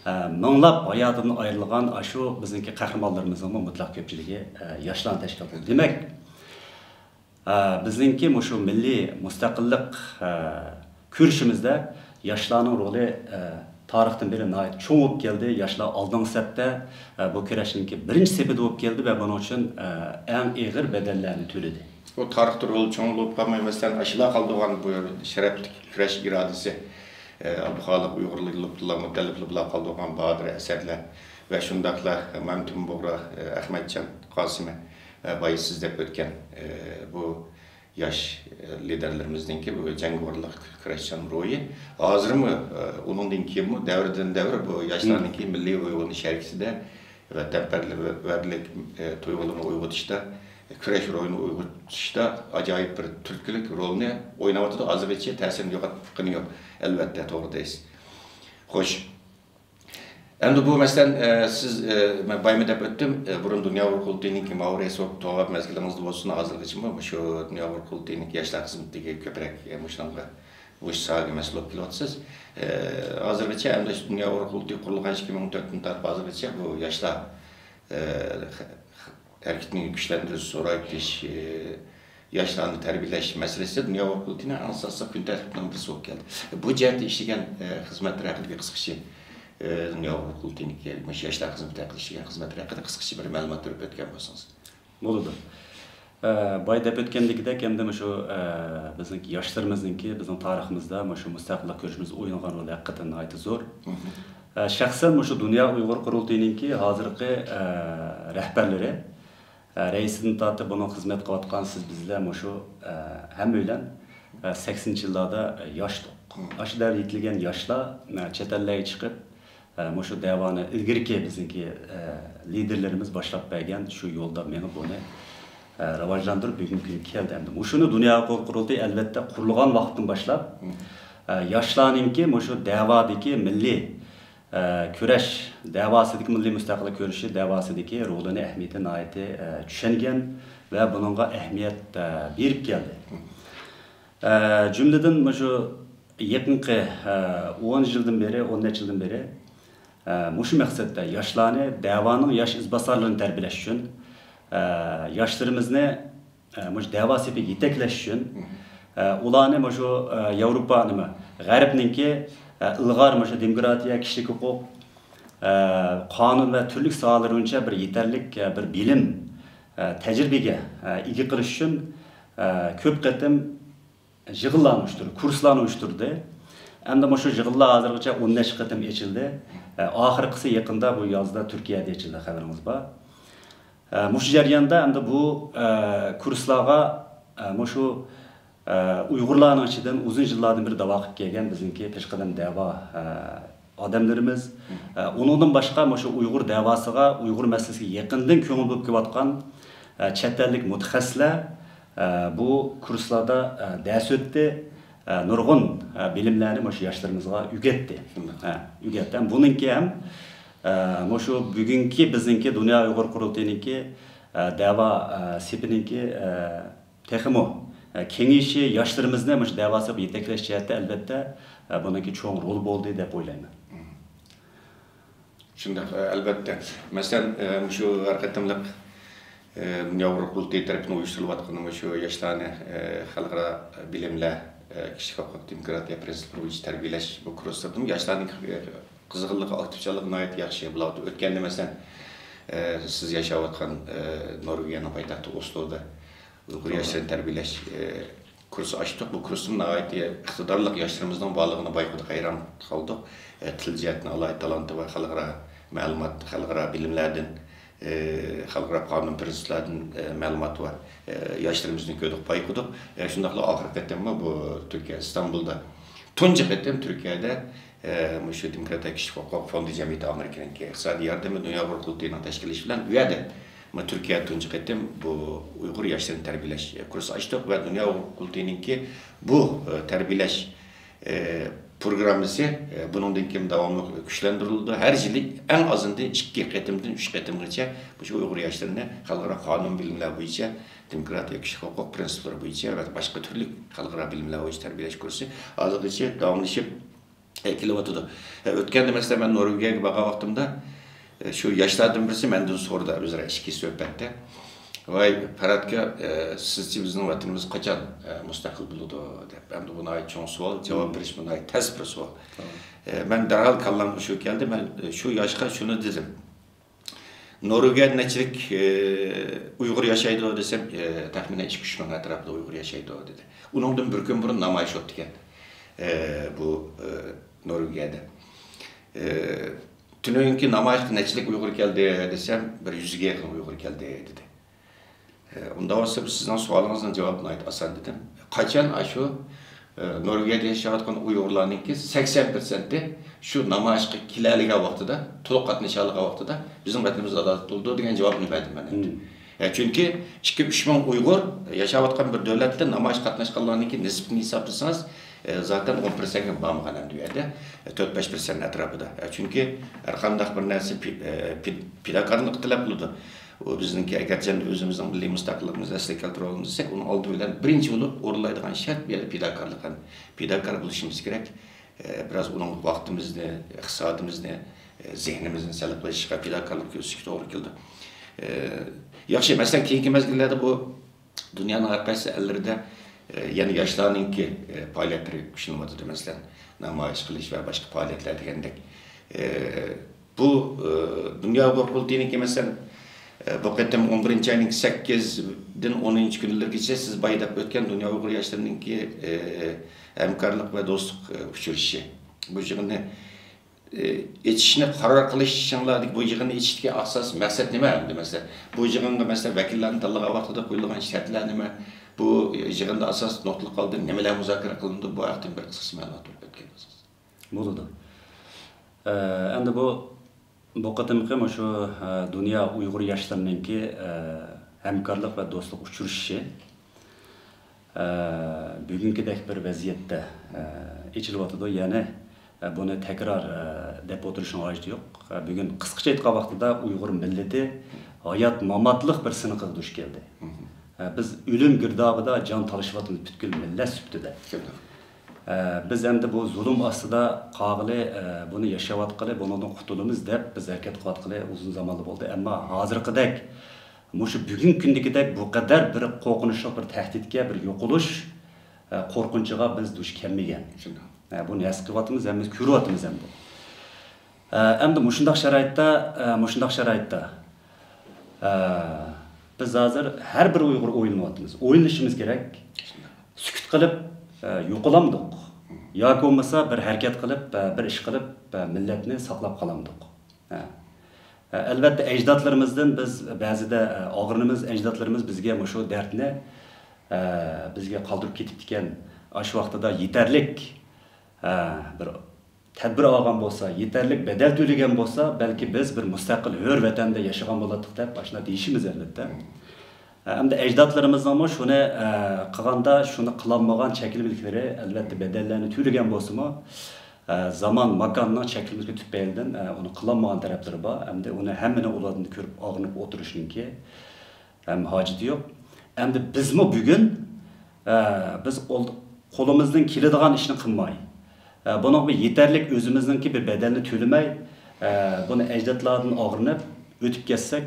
ئە، مىڭلاپ ھاياتىدىن ئايرىلغان ئاشۇ بىزنىڭكى قەھرىمانلىرىمىزنىڭمۇ مۇتلەق كۆپچىلىكى، ئە، ياشلارنى تەشكىل قىلدى. دېمەك، ئە، بىزنىڭكى مۇشۇ مىللىي مۇستەقىللىق، ئە، كۈرىشىمىزدە ياشلارنىڭ رولى، ئە، تارىختىن بېرى ناھايىتى چوڭ بولۇپ كەلدى. ياشلار ئالدىنقى سەپتە، ئە، بۇ كۈرەشنىڭكى بىرىنچى سېپىدە بولۇپ كەلدى ۋە بۇنىڭ ئۈچۈن، ئە، ئەڭ ئېغىر بەدەللەرنى تۆلىدى. بۇ تارىختا رولى چوڭ بولۇپ قالماي، مەسىلەن، ئاشۇلار قالدۇرغان بۇ شەرەپلىك كۈرەش ئىرادىسى، ئە، ئابدۇخالىق ئۇيغۇرلار، لۇتپۇللا مۇتەللىپلار بىلەن قالدۇرغان بادىر ئەسەرلەر ۋە شۇنداقلا مەمتىمىن بۇغرا، ئە، ئەخمەتجان قاسىمى، ئە، بايا سىز دەپ ئۆتكەن، ئە، بۇ ياش، ئە، لىدېرلىرىمىزنىڭكى بۇ جەڭگىۋارلىق، كۈرەشچان روھى ھازىرمۇ، ئە، ئۇنىڭدىن كېيىنمۇ دەۋردىن دەۋر بۇ ياشلارنىڭكى مىللىي ئويغىنىش ھەرىكىتىدە ۋەتەنپەرۋەرلىك، ئە، تۇيغۇلىرىنى ئويغىتىشتا كۈرەش روھىنى ئويغىتىشتا ئاجايىپ بىر تۈرتكىلىك رولنى ئويناۋاتىدۇ. ھازىرغىچە تەسىرىنى يوقاتقىنى يوق، ئەلۋەتتە، توغرا دەيسىز. خوش. ئەمدى بۇ، مەسىلەن، ئە، سىز، ئە، مەن بايىمۇ دەپ ئۆتتۈم، ئە، بۇرۇن دۇنيا ئۇيغۇر قۇرۇلتىيىنىڭكى ماۋۇ رەئىس بولۇپ تۇرغان مەزگىلىڭىزدە بولسۇن، ھازىرغىچىمۇ مۇشۇ دۇنيا ئۇيغۇر قۇرۇلتىيىنىڭكى ياشلار خىزمىتىدىكى كۆپرەك، ئە، مۇشۇنىڭغا، مۇشۇ ساھەگە مەسئۇل بولۇپ كېلىۋاتىسىز. ئە، ھازىرغىچە ئەمدى دۇنيا ئۇيغۇر قۇرۇلتىيى قۇرۇلغان ئىككى مىڭ تۆتتىن تارتىپ ھازىرغىچە بۇ ياشلار، ئە، ھەرىكىتىنى كۈچلەندۈرۈش، زورايتىش، ئى، ياشلارنى تەربىيەلەش مەسىلىسى دۇنيا ئۇيغۇر قۇرۇلتىيىنىڭ ئەڭ ئاساسلىق كۈندىلىك تەرتىپىنىڭ بىرسى بولۇپ كەلدى. بۇ جەھەتتە ئىشلىگەن، ئى، خىزمەتلەر ھەققىدە بىر قىسقىچە، ئى، دۇنيا ئۇيغۇر قۇرۇلتىيىنىڭكى مۇشۇ ياشلار خىزمىتى ھەققىدە ئىشلىگەن خىزمەتلەر ھەققىدە قىسقىچە بىر مەلۇمات بېرىپ ئۆتكەن بولسىڭىز. بولىدۇ. ئە، بايا دەپ ئۆتكەندىكىدەك، ئەمدى مۇشۇ، ئە، بىزنىڭكى ياشلىرىمىزنىڭكى، بىزنىڭ تارىخىمىزدا مۇشۇ مۇستەقىللىق كۈرىشىمىزدە ئوينىغان رولى ھەقىقەتەن ناھايىتى زور. مم. ئە، شەخسەن مۇشۇ دۇنيا ئۇيغۇر قۇرۇلتىيىنىڭكى ھازىرقى، ئە، رەھبەرلىرى، ئە، رەئىسىدىن تارتىپ بۇنىڭ خىزمەت قىلىۋاتقان سىز بىزلەر مۇشۇ، ئە، ھەممەيلەن، ئە، سەكسىنىنچى يىللاردا، ئە، ياشتۇق. مم. ئاشۇ دەۋردە يېتىلگەن ياشلار، ئە، چەت ئەللەرگە چىقىپ، ئە، مۇشۇ دەۋانى ئىلگىرىكى بىزنىڭكى، ئە، لىدېرلىرىمىز باشلاپ بەرگەن شۇ يولدا مېڭىپ بۇنى، ئە، راۋاجلاندۇرۇپ بۈگۈنكى كۈنگە كەلدى. ئەمدى مۇشۇنى دۇنيا ھوقۇق قۇرۇلتىيى ئەلۋەتتە قۇرۇلغان ۋاقىتتىن باشلاپ، ئە، ياشلارنىڭكى مۇشۇ دەۋادىكى مىللىي، ئە، كۈرەش دەۋاسىدىكى، مىللىي مۇستەقىللىق كۈرىشى دەۋاسىدىكى رولىنى، ئەھمىيىتىنى ناھايىتى، ئە، چۈشەنگەن ۋە بۇنىڭغا ئەھمىيەت، ئە، بېرىپ كەلدى. ئە، جۈملىدىن مۇشۇ يېقىنقى، ئە، ئون يىلدىن بېرى، ئون نەچچە يىلدىن بېرى، ئە، مۇشۇ مەقسەتتە ياشلارنى دەۋانىڭ ياش ئىزباسارلىرىنى تەربىيەلەش ئۈچۈن، ئە، ياشلىرىمىزنى، ئە، مۇشۇ دەۋا سېپىگە يېتەكلەش ئۈچۈن، ئە، ئۇلارنى مۇشۇ، ئە، ياۋروپا، نېمە، غەربنىڭكى، ئە، ئىلغار مۇشۇ دېموكراتىيە، كىشىلىك ھوقۇق، ئە، قانۇن ۋە تۈرلۈك ساھەلىرى بويىچە بىر يېتەرلىك، ئە، بىر بىلىم، ئە، تەجرىبىگە، ئە، ئىگە قىلىش ئۈچۈن، ئە، كۆپ قېتىم يىغىنلارنى ئۇيۇشتۇردى، كۇرسلارنى ئۇيۇشتۇردى. ئەمدى مۇشۇ يىغىنلار ھازىرغىچە ئون نەچچە قېتىم ئېچىلدى. ئە، ئاخىرقىسى يېقىندا بۇ يازدا تۈركىيەدە ئېچىلدى، خەۋىرىڭىز بار. ئە، مۇشۇ جەرياندا ئەمدى بۇ، ئە، كۇرسلارغا، ئە، مۇشۇ، ئە، ئۇيغۇرلارنىڭ ئىچىدىن ئۇزۇن يىللاردىن بېرى داۋا قىلىپ كەلگەن بىزنىڭكى پېشقەدەم دەۋا، ئە، ئادەملىرىمىز، ئە، ئۇنىڭدىن باشقا مۇشۇ ئۇيغۇر دەۋاسىغا، ئۇيغۇر مەسىلىسىگە يېقىندىن كۆڭۈل بۆلۈپ كېلىۋاتقان، ئە، چەت ئەللىك مۇتەخەسسىسلەر، ئە، بۇ كۇرسلاردا، ئە، دەرس ئۆتتى، ئە، نۇرغۇن، ئە، بىلىملەرنى مۇشۇ ياشلىرىمىزغا ئۆگەتتى. ھە، ئۆگەتتى. ھەم بۇنىڭكى ھەم، ئە، مۇشۇ بۈگۈنكى بىزنىڭكى دۇنيا ئۇيغۇر قۇرۇلتىيىنىڭكى، ئە، دەۋا، ئە، سېپىنىڭكى، ئە، تېخىمۇ، ئە، كېڭىيىشى، ياشلىرىمىزنى مۇشۇ دەۋا سېپىگە يېتەكلەش جەھەتتە، ئەلۋەتتە، ئە، بۇنىڭكى چوڭ رول بولدى دەپ ئويلايمەن. شۇنداق، ئەلۋەتتە. مەسىلەن، مۇشۇ ھەر قېتىملىق، دۇنيا ئۇيغۇر قۇرۇلتىيى تەرىپىدىن ئۇيۇشتۇرۇلۇۋاتقان مۇشۇ ياشلارنى، خەلقئارا بىلىملەر، كىشىلىك ھوقۇق، دېموكراتىيە پىرىنسىپلىرى بويىچە تەربىيەلەش بۇ كۇرسلىرىدىمۇ ياشلارنىڭ قىزغىنلىقى، ئاكتىپچانلىقى ناھايىتى ياخشى بولۇۋاتىدۇ. ئۆتكەندە، مەسىلەن، سىز ياشاۋاتقان، نورۋېگىيەنىڭ پايتەختى ئوسلودا ئۇيغۇر ياشلىرىنى تەربىيەلەش، ئە، كۇرسى ئاچتۇق. بۇ كۇرسنى ناھايىتى ئىقتىدارلىق ياشلىرىمىزنىڭ بارلىقىنى بايقىدۇق، ھەيران قالدۇق. ئە، تىل جەھەتتىن ئالاھىدە تالانتى بار، خەلقئارا مەلۇمات، خەلقئارا بىلىملەردىن، ئە، خەلقئارا قانۇن پىرىنسىپلەردىن، ئە، مەلۇماتى بار، ئە، ياشلىرىمىزنى كۆردۇق، بايقىدۇق. ئە، شۇنداقلا ئاخىرقى قېتىممۇ بۇ تۈركىيە، ئىستانبۇلدا تۇنجى قېتىم تۈركىيەدە، ئە، مۇشۇ دېموكراتىيە كىشىلىك ھوقۇق فوندى جەمئىيىتى ئامېرىكىنىڭكى ئىقتىسادىي ياردىمى، دۇنيا ئۇيغۇر قۇرۇلتىيىنىڭ تەشكىللىشى بىلەن ئۇ يەردە، مانا، تۈركىيە تۇنجى قېتىم بۇ ئۇيغۇر ياشلىرىنى تەربىيەلەش كۇرسى ئاچتۇق ۋە دۇنيا ئۇيغۇر قۇرۇلتىيىنىڭكى بۇ، ئە، تەربىيەلەش، ئە، پروگراممىسى، ئە، بۇنىڭدىن كېيىن داۋاملىق كۈچلەندۈرۈلىدۇ. ھەر يىلى ئەڭ ئازىندىن ئىككى قېتىمدىن ئۈچ قېتىمغىچە مۇشۇ ئۇيغۇر ياشلىرىنى خەلقئارا قانۇن بىلىملەر بويىچە، دېموكراتىيە، كىشىلىك ھوقۇق پىرىنسىپلىرى بويىچە ۋە باشقا تۈرلۈك خەلقئارا بىلىملەر بويىچە تەربىيەلەش كۇرسى ھازىرغىچە داۋاملىشىپ، ئە، كېلىۋاتىدۇ. ئە، ئۆتكەندە، مەسىلەن، مەن نورۋېگىيەگە بارغان ۋاقتىمدا، ئە، شۇ ياشلاردىن بىرسى مەندىن سورىدى، ئۆزئارا ئىچكى سۆھبەتتە، ۋاي، پەرھاتكا، ئە، سىزچە بىزنىڭ ۋەتىنىمىز قاچان، ئە، مۇستەقىل بولىدۇ؟ دەپ. ئەمدى بۇ ناھايىتى چوڭ سوئال، جاۋاب بېرىشمۇ ناھايىتى تەس بىر سوئال. ئە، مەن دەرھال كاللامغا شۇ كەلدى، مەن، ئە، شۇ ياشقا شۇنى دېدىم. نورۋېگىيەدە نەچچىلىك، ئى، ئۇيغۇر ياشايدۇ دېسەم، ئى، تەخمىنەن ئىككى ئۈچ مىڭ ئەتراپىدا ئۇيغۇر ياشايدۇ دېدى. ئۇنىڭدىن بىر كۈن بۇرۇن نامايىش بوپتىكەن، ئى، بۇ، ئى، نورۋېگىيەدە. ئى، تۈنۈگۈنكى نامايىشقا نەچچىلىك ئۇيغۇر كەلدى دېسەم، بىر يۈزگە يېقىن ئۇيغۇر كەلدى دېدى. ئى، ئۇنداق بولسا، بىز سىزنىڭ سوئالىڭىزنىڭ جاۋابىنى ناھايىتى ئاسان دېدىم. قاچان ئاشۇ، ئى، نورۋېگىيەدە ياشاۋاتقان ئۇيغۇرلارنىڭكى سەكسەن پىرسەنتى شۇ نامايىشقا كېلەلىگەن ۋاقتىدا، تولۇق قاتنىشالىغان ۋاقتىدا بىزنىڭ ۋەتىنىمىز ئازاد بولىدۇ دېگەن جاۋابنى بەردىم مەن ئەمدى. مم. ھە، چۈنكى ئىككى، ئۈچ مىڭ ئۇيغۇر ياشاۋاتقان بىر دۆلەتتە نامايىشقا قاتناشقانلارنىڭكى نىسبىتىنى ھېسابلىسىڭىز، ئە، زاتەن ئون پىرسەنتكە بارمىغان ئەمدى ئۇ يەردە. ئە، تۆت، بەش پىرسەنت ئەتراپىدا. ئە، چۈنكى ھەر قانداق بىر نەرسە پى-، ئە، پى-، پىداكارلىق تەلەپ قىلىدۇ. ئۇ بىزنىڭكى ئەگەر ئۆزىمىزنىڭ مىللىي مۇستەقىللىقىمىزنى ئەسلىگە كەلتۈرۈۋالغۇمىز دېسەك، ئۇنىڭ ئالدى بىلەن بىرىنچى بولۇپ ئورۇنلايدىغان شەرت بۇ يەردە پىداكارلىق. پىداكار بولۇشىمىز كېرەك. ئە، بىراز ئۇنىڭغا ۋاقتىمىزنى، ئىقتىسادىمىزنى، ئە، زېھنىمىزنى سەرپ قىلىشقا، پىداكارلىق كۆرسىتىشكە توغرا كېلىدۇ. ئە، ياخشى، مەسىلەن، كېيىنكى مەزگىللەردە بۇ دۇنيانىڭ ھەر قايسى ئەللىرىدە، ئە، يەنە ياشلارنىڭكى، ئە، پائالىيەتلىرى كۈچلىنىۋاتىدۇ، مەسىلەن، نامايىش قىلىش ۋە باشقا پائالىيەتلەر دېگەندەك. ئە، بۇ، ئە، دۇنيا ئۇيغۇر قۇرۇلتىيىنىڭكى، مەسىلەن، ئە، بۇ قېتىم ئون بىرىنچى ئاينىڭ سەككىزىدىن ئونىنچى كۈنلىرىگىچە سىز بايا دەپ ئۆتكەن دۇنيا ئۇيغۇر ياشلىرىنىڭكى، ئە، ھەمكارلىق ۋە دوستلۇق، ئە، ئۇچرىشىشى. بۇ يىغىننى، ئە، ئېچىشنى قارار قىلىشىڭلاردىكى بۇ يىغىننى ئېچىشتىكى ئاساسىي مەقسەت نېمە ئەمدى، مەسىلەن؟ بۇ يىغىنغا، مەسىلەن، ۋەكىللەرنى تاللىغان ۋاقتىدا قويۇلغان شەرتلەر نېمە؟ بۇ يىغىندا ئاساسلىق نۇقتىلىق قالدى، نېمىلەر مۇزاكىرە قىلىندى؟ بۇ ھەقتە بىر قىسقىچە مەلۇمات بېرىپ ئۆتكەن بولسىڭىز. بولىدۇ. ئە، ئەمدى بۇ، بۇ قېتىمقى مۇشۇ، ئە، دۇنيا ئۇيغۇر ياشلىرىنىڭكى، ئە، ھەمكارلىق ۋە دوستلۇق ئۇچرىشىشى، ئە، بۈگۈنكىدەك بىر ۋەزىيەتتە، ئە، ئېچىلىۋاتىدۇ. يەنى، ئە، بۇنى تەكرار، ئە، دەپ ئولتۇرۇشنىڭ ھاجىتى يوق. ئە، بۈگۈن قىسقىچە ئېيتقان ۋاقتىدا ئۇيغۇر مىللىتى ھايات ماماتلىق بىر سىنىقىغا دۇچ كەلدى. ئە، بىز ئۆلۈم گىردابىدا جان تالىشىۋاتىمىز پۈتكۈل مىللەت سۈپىتىدە. ئە، بىز ئەمدى بۇ زۇلۇم ئاستىدا قالغىلى، ئە، بۇنى ياشاۋاتقىلى، بۇنىڭدىن قۇتۇلىمىز دەپ بىز ھەرىكەت قىلىۋاتقىلى ئۇزۇن زامانلا بولدى. ئەمما ھازىرقىدەك، مۇشۇ بۈگۈنكى كۈندىكىدەك بۇ قەدەر بىر قورقۇنچلۇق بىر تەھدىتكە، بىر يوقىلىش، ئە، قورقۇنچىغا بىز دۇچ كەلمىگەن. ئە، بۇنى ھېس قىلىۋاتىمىز، ھەممىمىز كۆرۈۋاتىمىز ئەمدى. ئە، ئەمدى مۇشۇنداق شارائىتتا، ئە، مۇشۇنداق شارائىتتا، ئە، بىز ھازىر ھەر بىر ئۇيغۇر ئويلىنىۋاتىمىز. ئويلىنىشىمىز كېرەك. سۈكۈت قىلىپ، ئە، يوقىلامدۇق؟ ياكى بولمىسا بىر ھەرىكەت قىلىپ، ئە، بىر ئىش قىلىپ، ئە، مىللەتنى ساقلاپ قالامدۇق؟ ئە، ئە، ئەلۋەتتە، ئەجدادلىرىمىزدىن بىز بەزىدە، ئە، ئاغرىنىمىز، ئەجدادلىرىمىز بىزگە مۇشۇ دەردنى، ئە، بىزگە قالدۇرۇپ كېتىپتىكەن. ئاشۇ ۋاقتىدا يېتەرلىك، ئە، بىر تەدبىر ئالغان بولسا، يېتەرلىك بەدەل تۆلىگەن بولسا، بەلكى بىز بىر مۇستەقىل، ھۆر ۋەتەندە ياشىغان بولاتتۇق دەپ، ئاشۇنداق دېيىشىمىز ئەلۋەتتە. ئەمدى ئەجدادلىرىمىزنىڭمۇ شۇنى، ئە، قىلغاندا، شۇنى قىلالمىغان چەكلىمىلىكلىرى، ئەلۋەتتە، بەدەللەرنى تۆلىگەن بولسىمۇ، ئە، زامان، ماكاننىڭ چەكلىمىلىكى تۈپەيلىدىن، ئە، ئۇنى قىلالمىغان تەرەپلىرى بار. ئەمدى ئۇنى ھەممىنى ئۇلاردىن كۆرۈپ ئاغرىنىپ ئولتۇرۇشنىڭكى ھەم ھاجىتى يوق. ئەمدى بىزمۇ بۈگۈن، ئە، بىز ئول-، قولىمىزدىن كېلىدىغان ئىشنى قىلماي، ئە، بۇنىڭغا يېتەرلىك ئۆزىمىزنىڭكى بىر بەدەلنى تۆلىمەي، ئە، بۇنى ئەجدادلاردىن ئاغرىنىپ ئۆتۈپ كەتسەك،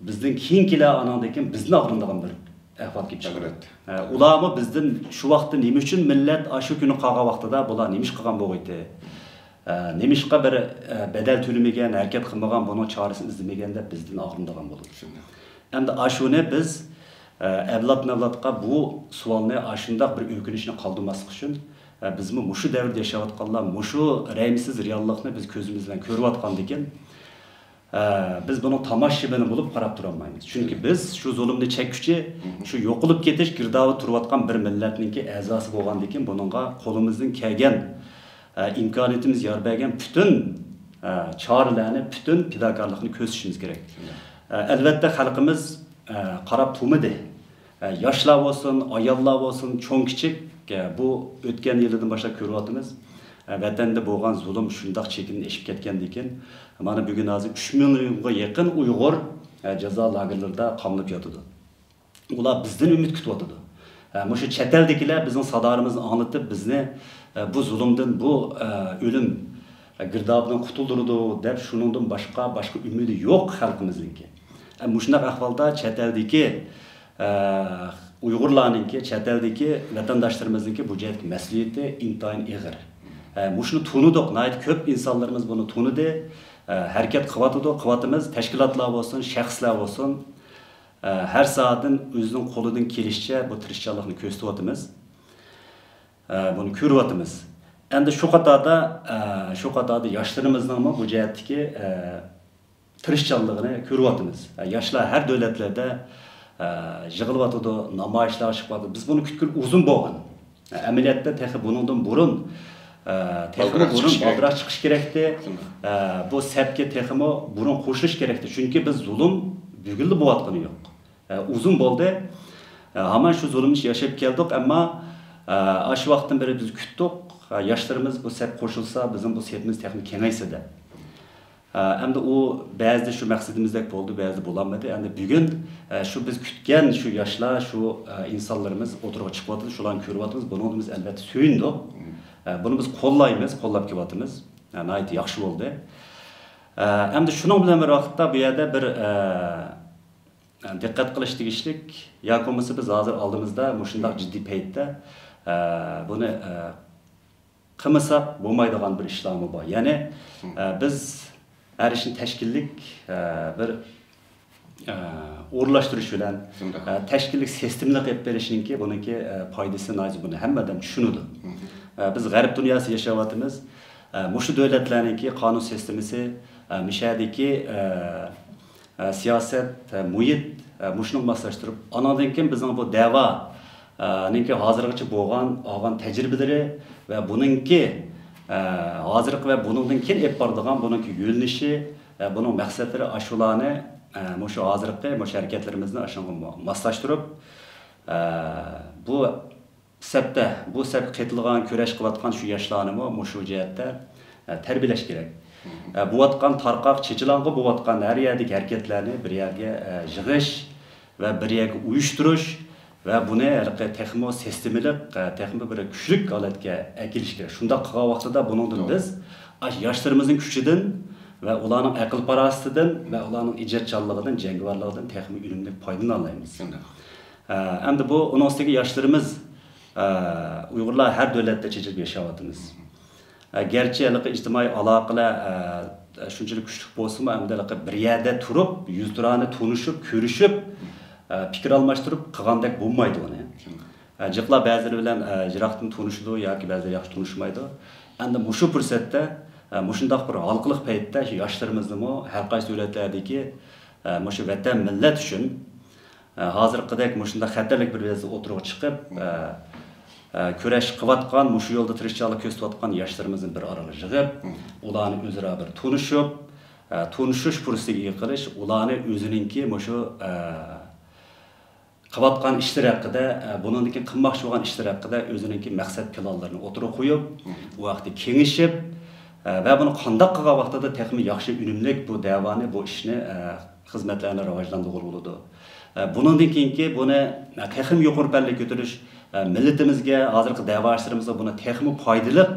بىزدىن كېيىنكىلەر ئانىڭدىن كېيىن بىزدىن ئاغرىنىدىغان بىر ئەھۋال كېلىپ چىقىدۇ. ئەلۋەتتە. ئە، ئۇلارمۇ بىزدىن شۇ ۋاقىتتا نېمە ئۈچۈن مىللەت ئاشۇ كۈنى قالغان ۋاقتىدا بۇلار نېمە ئىش قىلغان بولغىيتى؟ ئە، نېمىشقا بىر، ئە، بەدەل تۆلىمىگەن، ھەرىكەت قىلمىغان، بۇنىڭ چارىسىنى ئىزدىمىگەن دەپ بىزدىن ئاغرىنىدىغان بولىدۇ. شۇنداق. ئەمدى ئاشۇنى بىز، ئە، ئەۋلادمۇ ئەۋلادقا بۇ سوئالنى، ئاشۇنداق بىر ئۆكۈنۈشنى قالدۇرماسلىق ئۈچۈن، ئە، بىزمۇ مۇشۇ دەۋردە ياشاۋاتقانلار مۇشۇ رەھىمسىز رېئاللىقنى بىز كۆزىمىز بىلەن كۆرۈۋاتقاندىكىن، ئە، بىز بۇنىڭ تاماشىبىنى بولۇپ قاراپ تۇرالمايمىز. چۈنكى بىز شۇ زۇلۇمنى چەككۈچى، شۇ يوقىلىپ كېتىش گىردابىدا تۇرۇۋاتقان بىر مىللەتنىڭكى ئەزاسى بولغاندىكىن، بۇنىڭغا قولىمىزدىن كەلگەن، ئە، ئىمكانىيىتىمىز يار بەرگەن پۈتۈن، ئە، چارىلەرنى، پۈتۈن پىداكارلىقنى كۆرسىتىشىمىز كېرەك. ئە، ئەلۋەتتە، خەلقىمىز، ئە، قاراپ تۇرمىدى. ئە، ياشلار بولسۇن، ئاياللار بولسۇن، چوڭ-كىچىك، ئە، بۇ ئۆتكەن يىلىدىن باشلاپ كۆرۈۋاتىمىز. ئە، ۋەتەندە بولغان زۇلۇم شۇنداق چېكىدىن ئېشىپ كەتكەندىكىن، مانا بۈگۈن ھازىر ئۈچ مىليونغا يېقىن ئۇيغۇر، ئە، جازا لاگېرلىرىدا قامىلىپ ياتىدۇ. ئۇلار بىزدىن ئۈمىد كۈتۈۋاتىدۇ. ئە، مۇشۇ چەت ئەلدىكىلەر بىزنىڭ سادالىرىمىزنى ئاڭلىتىپ، بىزنى، ئە، بۇ زۇلۇمدىن، بۇ، ئە، ئۆلۈم، ئە، گىردابىدىن قۇتۇلدۇرىدۇ دەپ، شۇنىڭدىن باشقا، باشقا ئۈمىدى يوق خەلقىمىزنىڭكى. ئە، مۇشۇنداق ئەھۋالدا چەت ئەلدىكى، ئە، ئۇيغۇرلارنىڭكى، چەت ئەلدىكى ۋەتەنداشلىرىمىزنىڭكى بۇ جەھەتتىكى مەسئۇلىيىتى ئىنتايىن ئېغىر. ئە، مۇشۇنى تونۇدۇق، ناھايىتى كۆپ ئىنسانلىرىمىز بۇنى تونۇدى. ئە، ھەرىكەت قىلىۋاتىدۇ، قىلىۋاتىمىز. تەشكىلاتلار بولسۇن، شەخسلەر بولسۇن، ئە، ھەر ساھەدىن ئۆزىنىڭ قولىدىن كېلىشىچە بۇ تىرىشچانلىقنى كۆرسىتىۋاتىمىز. ئە، بۇنى كۆرۈۋاتىمىز. ئەمدى شۇ قاتاردا، ئە، شۇ قاتاردا ياشلىرىمىزنىڭمۇ بۇ جەھەتتىكى، ئە، تىرىشچانلىقىنى كۆرۈۋاتىمىز. ئە، ياشلار ھەر دۆلەتلەردە، ئە، يىغىلىۋاتىدۇ، نامايىشلارغا چىقىۋاتىدۇ. بىز بۇنى كۈتكىلى ئۇزۇن بولغان. ئە، ئەمەلىيەتتە تېخى بۇنىڭدىن بۇرۇن، ئە، تېخىمۇ بالدۇرراق بۇرۇن چىقىش كېرەك. بالدۇرراق چىقىش كېرەكتى. شۇنداق. ئە، بۇ سەپكە تېخىمۇ بۇرۇن قوشۇلۇش كېرەكتى. چۈنكى بىز زۇلۇم بۈگۈنلا بولۇۋاتقىنى يوق. ئۇزۇن بولدى. ھامان شۇ زۇلۇمنى ياشاپ كەلدۇق، ئەمما ئاشۇ ۋاقىتتىن بېرى بىز كۈتتۇق. ياشلىرىمىز بۇ سەپكە قوشۇلسا، بىزنىڭ بۇ سېپىمىز تېخىمۇ كېڭەيسە دەپ. ئەمدى ئۇ بەزىدە شۇ مەقسىتىمىزدەك بولدى، بەزىدە بولالمىدى. ئەمدى بۈگۈن شۇ بىز كۈتكەن شۇ ياشلار، شۇ ئىنسانلىرىمىز ئوتتۇرىغا چىقىۋاتىدۇ، شۇلارنى كۆرۈۋاتىمىز. بۇنىڭدىن بىز ئەلۋەتتە سۆيۈندۇق. بۇنى بىز قوللايمىز، قوللاپ كېلىۋاتىمىز. ناھايىتى ياخشى بولدى. ئەمدى شۇنىڭ بىلەن بىر ۋاقىتتا بۇ يەردە بىر دىققەت قىلىش تېگىشلىك ياكى بولمىسا بىز ھازىر ئالدىمىزدا مۇشۇنداق جىددىي پەيتتە بۇنى قىلمىساق بولمايدىغان بىر ئىشلارمۇ بار. يەنى بىز ھەر ئىشنى تەشكىللىك بىر ئورۇنلاشتۇرۇش بىلەن تەشكىللىك سىستېمىلىق ئېلىپ بېرىشنىڭكى بۇنىڭكى پايدىسى ناھايىتى، بۇنى ھەممە ئادەم چۈشىنىدۇ. بىز غەرب دۇنياسى ياشاۋاتىمىز. مۇشۇ دۆلەتلەرنىڭكى قانۇن سىستېمىسى، مۇشۇ يەردىكى سىياسەت، مۇھىت، مۇشۇنىڭغا ماسلاشتۇرۇپ، ئاناندىن كېيىن بىزنىڭ بۇ دەۋا نىڭكى ھازىرغىچە بولغان، ئالغان تەجرىبىلىرى ۋە بۇنىڭكى، ھازىرقى ۋە بۇنىڭدىن كېيىن ئېلىپ بارىدىغان بۇنىڭكى يۆنىلىشى، بۇنىڭ مەقسەتلىرى، ئاشۇلارنى، مۇشۇ ھازىرقى مۇشۇ ھەرىكەتلىرىمىزنى ئاشۇنىڭغا ماسلاشتۇرۇپ، بۇ سەپتە، بۇ سەپكە قېتىلغان، كۈرەش قىلىۋاتقان شۇ ياشلارنىمۇ مۇشۇ جەھەتتە تەربىيەلەش كېرەك. بولۇۋاتقان تارقاق، چېچىلاڭغۇ بولۇۋاتقان ھەر يەردىكى ھەرىكەتلەرنى بىر يەرگە يىغىش ۋە بىر يەرگە ئۇيۇشتۇرۇش ۋە بۇنى ھېلىقى تېخىمۇ سىستېمىلىق، تېخىمۇ بىر كۈچلۈك ھالەتكە ئەكېلىش كېرەك. شۇنداق قىلغان ۋاقتىدا بۇنىڭدىن بىز ئاشۇ ياشلىرىمىزنىڭ كۈچىدىن ۋە ئۇلارنىڭ ئەقىل-پاراسىتىدىن ۋە ئۇلارنىڭ ئىجادچانلىقىدىن، جەڭگىۋارلىقىدىن تېخىمۇ ئۈنۈملۈك پايدىلىنالايمىز. ئەمدى بۇ، ئۇنىڭ ئۈستىگە ياشلىرىمىز، ئۇيغۇرلار ھەر دۆلەتتە چېچىلىپ ياشاۋاتىمىز. گەرچە ھېلىقى ئىجتىمائىي ئالاقىلەر شۇنچىلىك كۈچلۈك بولسىمۇ، ئەمدى ھېلىقى بىر يەردە تۇرۇپ، يۈزتۇرانە تونۇشۇپ، كۆرۈشۈپ، پىكىر ئالماشتۇرۇپ قىلغاندەك بولمايدۇ ئۇنى. جىقلار بەزىلىرى بىلەن يىراقتىن تونۇشىدۇ ياكى بەزىلىرى ياخشى تونۇشمايدۇ. ئەمدى مۇشۇ پۇرسەتتە، مۇشۇنداق بىر ھالقىلىق پەيتتە شۇ ياشلىرىمىزنىمۇ ھەر قايسى دۆلەتلەردىكى، مۇشۇ ۋەتەن، مىللەت ئۈچۈن ھازىرقىدەك مۇشۇنداق خەتەرلىك بىر ۋەزىيەتتە ئوتتۇرىغا چىقىپ، كۈرەش قىلىۋاتقان، مۇشۇ يولدا تىرىشچانلىق كۆرسىتىۋاتقان ياشلىرىمىزنى بىر ئارىغا يىغىپ، ئۇلارنى ئۆزئارا بىر تونۇشۇپ، تونۇشۇش پۇرسىتىگە ئىگە قىلىش، ئۇلارنى ئۆزىنىڭكى مۇشۇ قىلىۋاتقان ئىشلىرى ھەققىدە، بۇنىڭدىن كېيىن قىلماقچى بولغان ئىشلىرى ھەققىدە ئۆزىنىڭكى مەقسەت پىلانلىرىنى ئوتتۇرىغا قويۇپ، ئۇ ھەقتە كېڭىشىپ، ۋە بۇنى قانداق قىلغان ۋاقتىدا تېخىمۇ ياخشى، ئۈنۈملۈك بۇ دەۋانى، بۇ ئىشنى، خىزمەتلەرنى راۋاجلاندۇرغىلى بولىدۇ. بۇنىڭدىن كېيىنكى بۇنى تېخىمۇ يۇقىرى پەللىگە كۆتۈرۈش، مىللىتىمىزگە، ھازىرقى دەۋا ئىشلىرىمىزغا بۇنى تېخىمۇ پايدىلىق،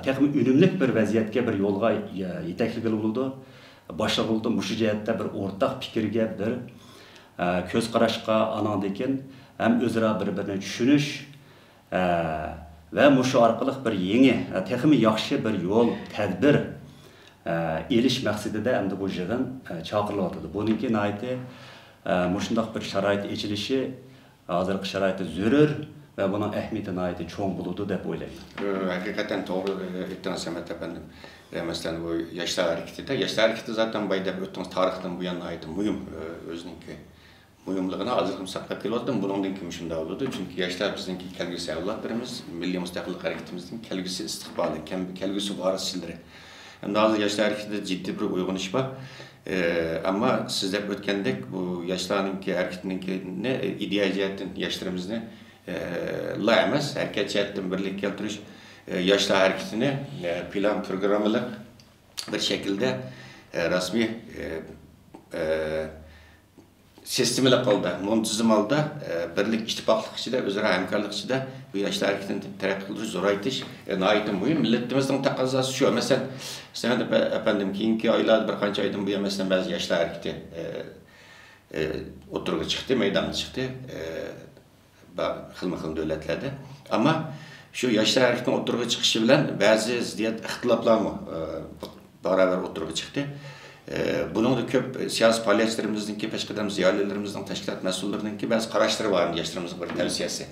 تېخىمۇ ئۈنۈملۈك بىر ۋەزىيەتكە، بىر يولغا يېتەكلىگىلى بولىدۇ. باشلىغىلى بولىدۇ. مۇشۇ جەھەتتە بىر ئورتاق پىكىرگە، بىر كۆز قاراشقا، ئاناندىن كېيىن ھەم ئۆزئارا بىر-بىرىنى چۈشىنىش، ۋە مۇشۇ ئارقىلىق بىر يېڭى، تېخىمۇ ياخشى بىر يول، تەدبىر ئېلىش مەقسىتىدە ئەمدى بۇ يىغىن چاقىرىلىۋاتىدۇ. بۇنىڭكى ناھايىتى مۇشۇنداق بىر شارائىت ئېچىلىشى ھازىرقى شارائىتتا زۆرۈر ۋە بۇنىڭ ئەھمىيىتى ناھايىتى چوڭ بولىدۇ دەپ ئويلايمەن. ھەقىقەتەن توغرا ئېيتتىڭىز، سەمەت ئەپەندىم. مەسىلەن، بۇ ياشلار ھەرىكىتىدە، ياشلار ھەرىكىتى زاتەن باي دەپ ئۆتتىڭىز، تارىختىن بۇيان ناھايىتى مۇھىم، ئۆزىنىڭكى مۇھىملىقىنى ھازىرغىمۇ ساقلاپ كېلىۋاتىدۇ. بۇنىڭدىن كېيىن مۇشۇنداق بولىدۇ. چۈنكى ياشلار بىزنىڭكى كەلگۈسى ئەۋلادلىرىمىز، مىللىي مۇستەقىللىق ھەرىكىتىمىزنىڭ كەلگۈسى ئىستىقبالى، كەم-، كەلگۈسى ۋارىسلىرى. ئەمدى ھازىر ياشلار ھەرىكىتىدە جىددىي بىر ئويغىنىش بار. ئەمما سىز دەپ ئۆتكەندەك، بۇ ياشلارنىڭكى ھەرىكىتىنىڭكى ئىدىيە جەھەتتىن ياشلىرىمىزنى، ئە، لا ئەمەس، ھەرىكەت جەھەتتىن بىرلىككە كەلتۈرۈش، ئە، ياشلار ھەرىكىتىنى، ئە، پىلان پروگراممىلىق بىر شەكىلدە، ئە، رەسمىي، ئە، ئە، سىستېمىلىق ھالدا، مۇنتىزىم ھالدا، ئە، بىرلىك، ئىتتىپاقلىق ئىچىدە، ئۆزئارا ھەمكارلىق ئىچىدە بۇ ياشلار ھەرىكىتىنى تەرەققىي قىلدۇرۇش، زورايتىش، ئە، ناھايىتى مۇھىم. مىللىتىمىزنىڭ تەقەززاسى شۇ. مەسىلەن، سەمەت ئەپە-، ئەپەندىم، كېيىنكى ئايلاردا، بىر قانچە ئايدىن بۇيان، مەسىلەن، بەزى ياشلار ھەرىكىتى، ئە، ئە، ئوتتۇرىغا چىقتى، مەيدانغا چىقتى. ئە، بار، خىلمۇ خىل دۆلەتلەردە. ئەمما شۇ ياشلار ھەرىكىتىنىڭ ئوتتۇرىغا چىقىشى بىلەن بەزى زىددىيەت، ئىختىلاپلارمۇ، ئە، بارابەر ئوتتۇرىغا چىقتى. ئە، بۇنىڭدا كۆپ سىياسىي پائالىيەتچىلىرىمىزنىڭكى، پېشقەدەم زىيالىيلىرىمىزنىڭ، تەشكىلات مەسئۇللىرىنىڭكى بەزى قاراشلىرى بار، ياشلىرىمىزغا بىر تەۋسىيەسى.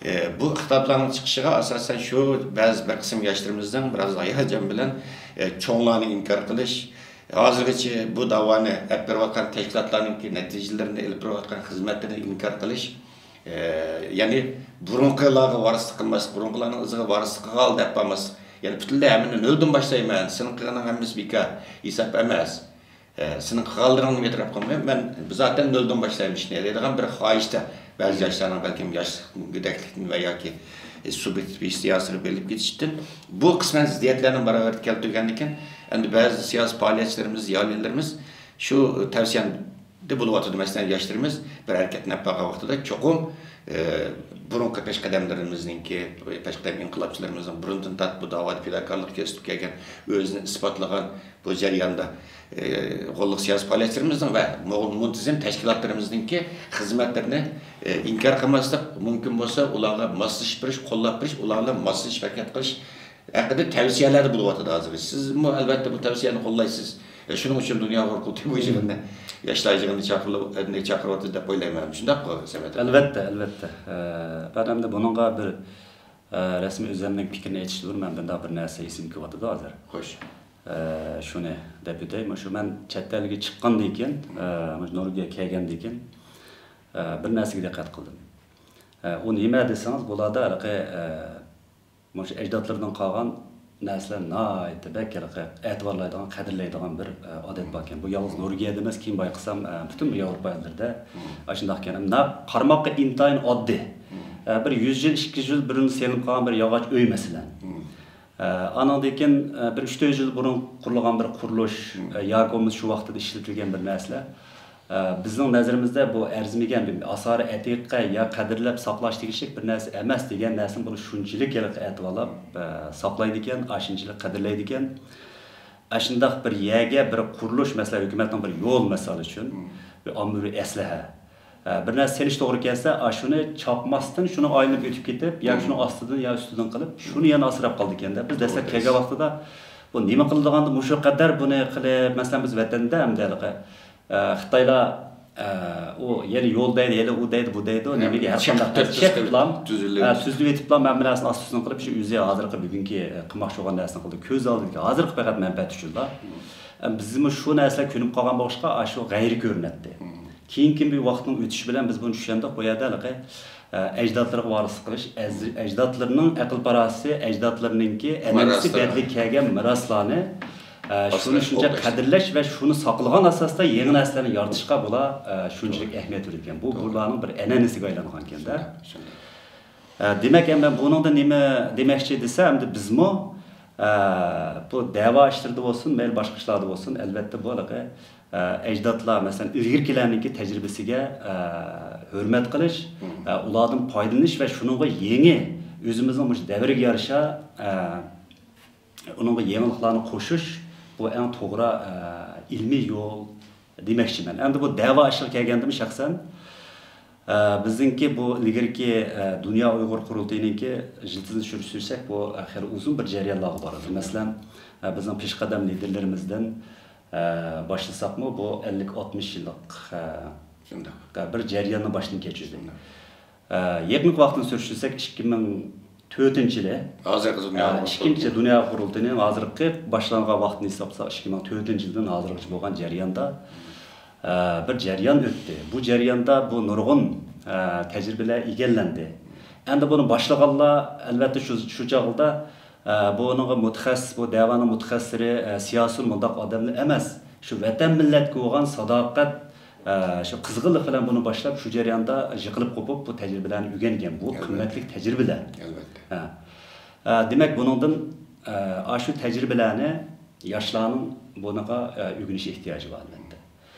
ئە، بۇ ئىختىلاپلارنىڭ چىقىشىغا ئاساسەن شۇ بەزى بىر قىسىم ياشلىرىمىزنىڭ بىراز ھاياجان بىلەن، ئە، چوڭلارنى ئىنكار قىلىش، ھازىرغىچە بۇ داۋانى ئېلىپ بېرىۋاتقان تەشكىلاتلارنىڭكى نەتىجىلىرىنى، ئېلىپ بېرىۋاتقان خىزمەتلىرىنى ئىنكار قىلىش، ئە، يەنى بۇرۇنقىلارغا ۋارىسلىق قىلماسلىق، بۇرۇنقىلارنىڭ ئىزىغا ۋارىسلىق قىلغان دەپ بارماسلىق، يەنى پۈتۈنلەي ھەممىنى نۆلدىن باشلايمەن، سېنىڭ قىلغىنىڭ ھەممىسى بىكار، ھېساب ئەمەس. ئە، سېنىڭ قىلغانلىرىڭنى ئېتىراپ قىلمايمەن. مەن زاتەن نۆلدىن باشلايمەن ئىشنى دەيدىغان بىر خاھىشتا، بەزى ياشلارنىڭ بەلكىم ياش گۆدەكلىكتىن ۋە ياكى سۇبيېكتىپ ھېسسىياتىغا بېرىلىپ كېتىشتىن، بۇ قىسمەن زىددىيەتلەرنى باراۋەرگە كەلتۈرگەندىكىن، ئەمدى بەزى سىياسىي پائالىيەتچىلىرىمىز، زىيالىيلىرىمىز شۇ تەۋسىيەدە بولۇۋاتىدۇ. مەسىلەن، ياشلىرىمىز بىر ھەرىكەتنى ئېلىپ بارغان ۋاقتىدا چوقۇم، ئە، بۇرۇنقى پېشقەدەملىرىمىزنىڭكى، پېشقەدەم ئىنقىلابچىلىرىمىزنىڭ بۇرۇندىن تارتىپ بۇ داۋادا پىداكارلىق كۆرسىتىپ كەلگەن، ئۆزىنى ئىسپاتلىغان، بۇ جەرياندا، ئى، غوللۇق سىياسىي پائالىيەتچىلىرىمىزنىڭ ۋە مۇ-، مۇنتىزىم تەشكىلاتلىرىمىزنىڭكى خىزمەتلىرىنى، ئى، ئىنكار قىلماسلىق، مۇمكىن بولسا ئۇلارغا ماسلىشىپ بېرىش، قوللاپ بېرىش، ئۇلار بىلەن ماسلىشىپ ھەرىكەت قىلىش ھەققىدە تەۋسىيەلەردە بولۇۋاتىدۇ ھازىر. سىزمۇ ئەلۋەتتە بۇ تەۋسىيەنى قوللايسىز. ئى، شۇنىڭ ئۈچۈن دۇنيا ئۇيغۇر قۇرۇلتىيى بۇ يىغىننى، ياشلار يىغىنىنى چاقىرىۋاتىدۇ دەپ ئويلايمەن. شۇنداققۇ، سەمەت ئاكا؟ ئەلۋەتتە، ئەلۋەتتە. ئە، مەن ئەمدى بۇنىڭغا بىر، ئە، رەسمىي ئۆزۈمنىڭ پىكرىنى ئېيتىشتىن بۇرۇن مەن بۇنداق بىر نەرسە ئېسىمگە كېلىۋاتىدۇ ھازىر. خوش. ئە، شۇنى دەپ ئۆتەي. مۇشۇ مەن چەت ئەلگە چىققاندىن كېيىن، ئە، مۇشۇ نورۋېگىيەگە كەلگەندىن كېيىن، ئە، بىر نەرسىگە دىققەت قىلدىم. ئە، ئۇ نېمە دېسىڭىز، بۇلاردا ھېلىقى، ئە، مۇشۇ ئەجدادلىرىدىن قالغان نەرسىلەر ناھايىتى بەك ھېلىقى ئەتىۋارلايدىغان، قەدىرلەيدىغان بىر، ئە، ئادەت باركەن. بۇ يالغۇز نورۋېگىيەدە ئەمەس، كېيىن بايقىسام، ئە، پۈتۈن بۇ ياۋروپا ئەللىرىدە ئاشۇنداقكەن. مۇنداق قارىماققا ئىنتايىن ئاددىي. ئە، بىر يۈز يىل، ئىككى يۈز يىل بۇرۇن سېلىنىپ قالغان بىر ياغاچ ئۆي، مەسىلەن. ئە، ئانىڭدىن كېيىن، ئە، بىر ئۈچ تۆت يۈز يىل بۇرۇن قۇرۇلغان بىر قۇرۇلۇش، ئە، ياكى بولمىسا شۇ ۋاقىتتا ئىشلىتىلگەن بىر نەرسىلەر. ئە، بىزنىڭ نەزىرىمىزدە بۇ ئەرزىمىگەن بىر ئاسارە ئەتىقە يا قەدىرلەپ ساقلاش تېگىشلىك بىر نەرسە ئەمەس دېگەن نەرسىنى بۇنى شۇنچىلىك ھېلىقى ئەتىۋارلاپ، ئە، ساقلايدىكەن، ئاشۇنچىلىك قەدىرلەيدىكەن. ئاشۇنداق بىر يەرگە بىر قۇرۇلۇش، مەسىلەن، ھۆكۈمەتنىڭ بىر يول، مىسال ئۈچۈن، بىر ئاممىۋى ئەسلىھە، ئە، بىر نەرسە سېلىش توغرا كەلسە، ئاشۇنى چاقماستىن شۇنى ئايلىنىپ ئۆتۈپ كېتىپ، ياكى شۇنىڭ ئاستىدىن يا ئۈستىدىن قىلىپ، شۇنى يەنە ئاسراپ قالىدىكەن-دە. بىز دەسلەپ كەلگەن ۋاقتىدا بۇ نېمە قىلىدىغاندۇ، مۇشۇ قەدەر بۇنى قىلىپ، مەسىلەن، بىز ۋەتەندە ئەمدى ھېلىقى، ئە، خىتايلار، ئە، ئۇ يەنە يول دەيدۇ، يەنە ئۇ دەيدۇ، بۇ دەيدۇ، نېمىگە ھەر قانداق چېقىپ تۇرۇپ، تۈزۈلۈپ، ھە، تۈزۈلۈۋېتىپلا، ھەممە نەرسىنى ئاستى ئۈستىدىن قىلىپ، شۇ ئۆزى ھازىرقى بۈگۈنكى، ئە، قىلماقچى بولغان نەرسىنى قىلىدۇ. كۆز ئالدىدىكى ھازىرقى پەقەت مەنپەئەت ئۈچۈنلا. ئە، بىزمۇ شۇ نەرسىلەر كۆنۈپ قالغان بولغاچقا، ئاشۇ غەيرىي كۆرۈنەتتى. كېيىنكى بىر ۋاقىتنىڭ ئۆتۈشى بىلەن بىز بۇنى چۈشەندۇق. بۇ يەردە ھېلىقى، ئە، ئەجدادلىرىغا ۋارىسلىق قىلىش، ئەز-، ئەجدادلىرىنىڭ ئەقىل-پاراسىتى، ئەجدادلىرىنىڭكى ئەنئەنىسى، بەدىلىگە كەلگەن مىراسلارنى، ئە، شۇنى شۇنچە قەدىرلەش ۋە شۇنى ساقلىغان ئاساستا يېڭى نەرسىلەرنى يارىتىشقا بۇلار، ئە، شۇنچىلىك ئەھمىيەت بېرىدىكەن. بۇ بۇلارنىڭ بىر ئەنئەنىسىگە ئايلانغانكەن-دە. ئە، دېمەك، ئەمدى بۇنىڭدا نېمە دېمەكچى دېسە، ئەمدى بىزمۇ، ئە، بۇ دەۋا ئىشلىرىدا بولسۇن، مەيلى باشقا ئىشلاردا بولسۇن، ئەلۋەتتە، بۇ ھېلىقى، ئە، ئەجدادلار، مەسىلەن، ئىلگىرىكىلەرنىڭكى تەجرىبىسىگە، ئە، ھۆرمەت قىلىش، ئە، ئۇلاردىن پايدىلىنىش ۋە شۇنىڭغا يېڭى، ئۆزىمىزنىڭ مۇشۇ دەۋرگە يارىشا، ئە، ئۇنىڭغا يېڭىلىقلارنى قوشۇش، بۇ ئەڭ توغرا، ئە، ئىلمىي يول دېمەكچىمەن. ئەمدى بۇ دەۋا ئىشىغا كەلگەندىمۇ شەخسەن، ئە، بىزنىڭكى بۇ ئىلگىرىكى، ئە، دۇنيا ئۇيغۇر قۇرۇلتىيىنىڭكى يىلتىزىنى سۈرۈشتۈرسەك، بۇ، ئە، خېلى ئۇزۇن بىر جەريانلارغا بارىدۇ. مەسىلەن، ئە، بىزنىڭ پېشقەدەم لىدېرلىرىمىزدىن، ئە، باشلىساقمۇ، بۇ ئەللىك ئاتمىش يىللىق، ئە، شۇنداق. بىر جەرياننى باشتىن كەچۈردى. شۇنداق. ئە، يېقىنقى ۋاقىتنى سۈرۈشتۈرسەك، ئىككى مىڭ تۆتىنچى يىلى، ھازىرقى دۇنيا ئە، ئۇيغۇر ئىككىنچى قۇرۇلتىيى. دۇنيا قۇرۇلتىيىنىڭ ھازىرقى باشلانغان ۋاقتىنى ھېسابلىساق، ئىككى مىڭ تۆتىنچى يىلدىن ھازىرغىچە بولغان جەرياندا، ئە، بىر جەريان ئۆتتى. بۇ جەرياندا بۇ نۇرغۇن، ئە، تەجرىبىلەر ئىگىلەندى. ئەمدى بۇنى باشلىغانلار، ئەلۋەتتە، شۇ، شۇ چاغدا، ئە، بۇنىڭغا مۇتەخەسسىس، بۇ دەۋانىڭ مۇتەخەسسىسلىرى، ئە، سىياسىيون مۇنداق ئادەملەر ئەمەس. شۇ ۋەتەن مىللەتكە بولغان ساداقەت، ئە، شۇ قىزغىنلىق بىلەن بۇنى باشلاپ، شۇ جەرياندا يىقىلىپ قوپۇپ، بۇ تەجرىبىلەرنى ئۆگەنگەن. بۇ قىممەتلىك تەجرىبىلەر. ھە. ئە، دېمەك، بۇنىڭدىن، ئە، ئاشۇ تەجرىبىلەرنى ياشلارنىڭ بۇنىڭغا، ئە، ئۆگىنىش ئېھتىياجى بار، ئەلۋەتتە.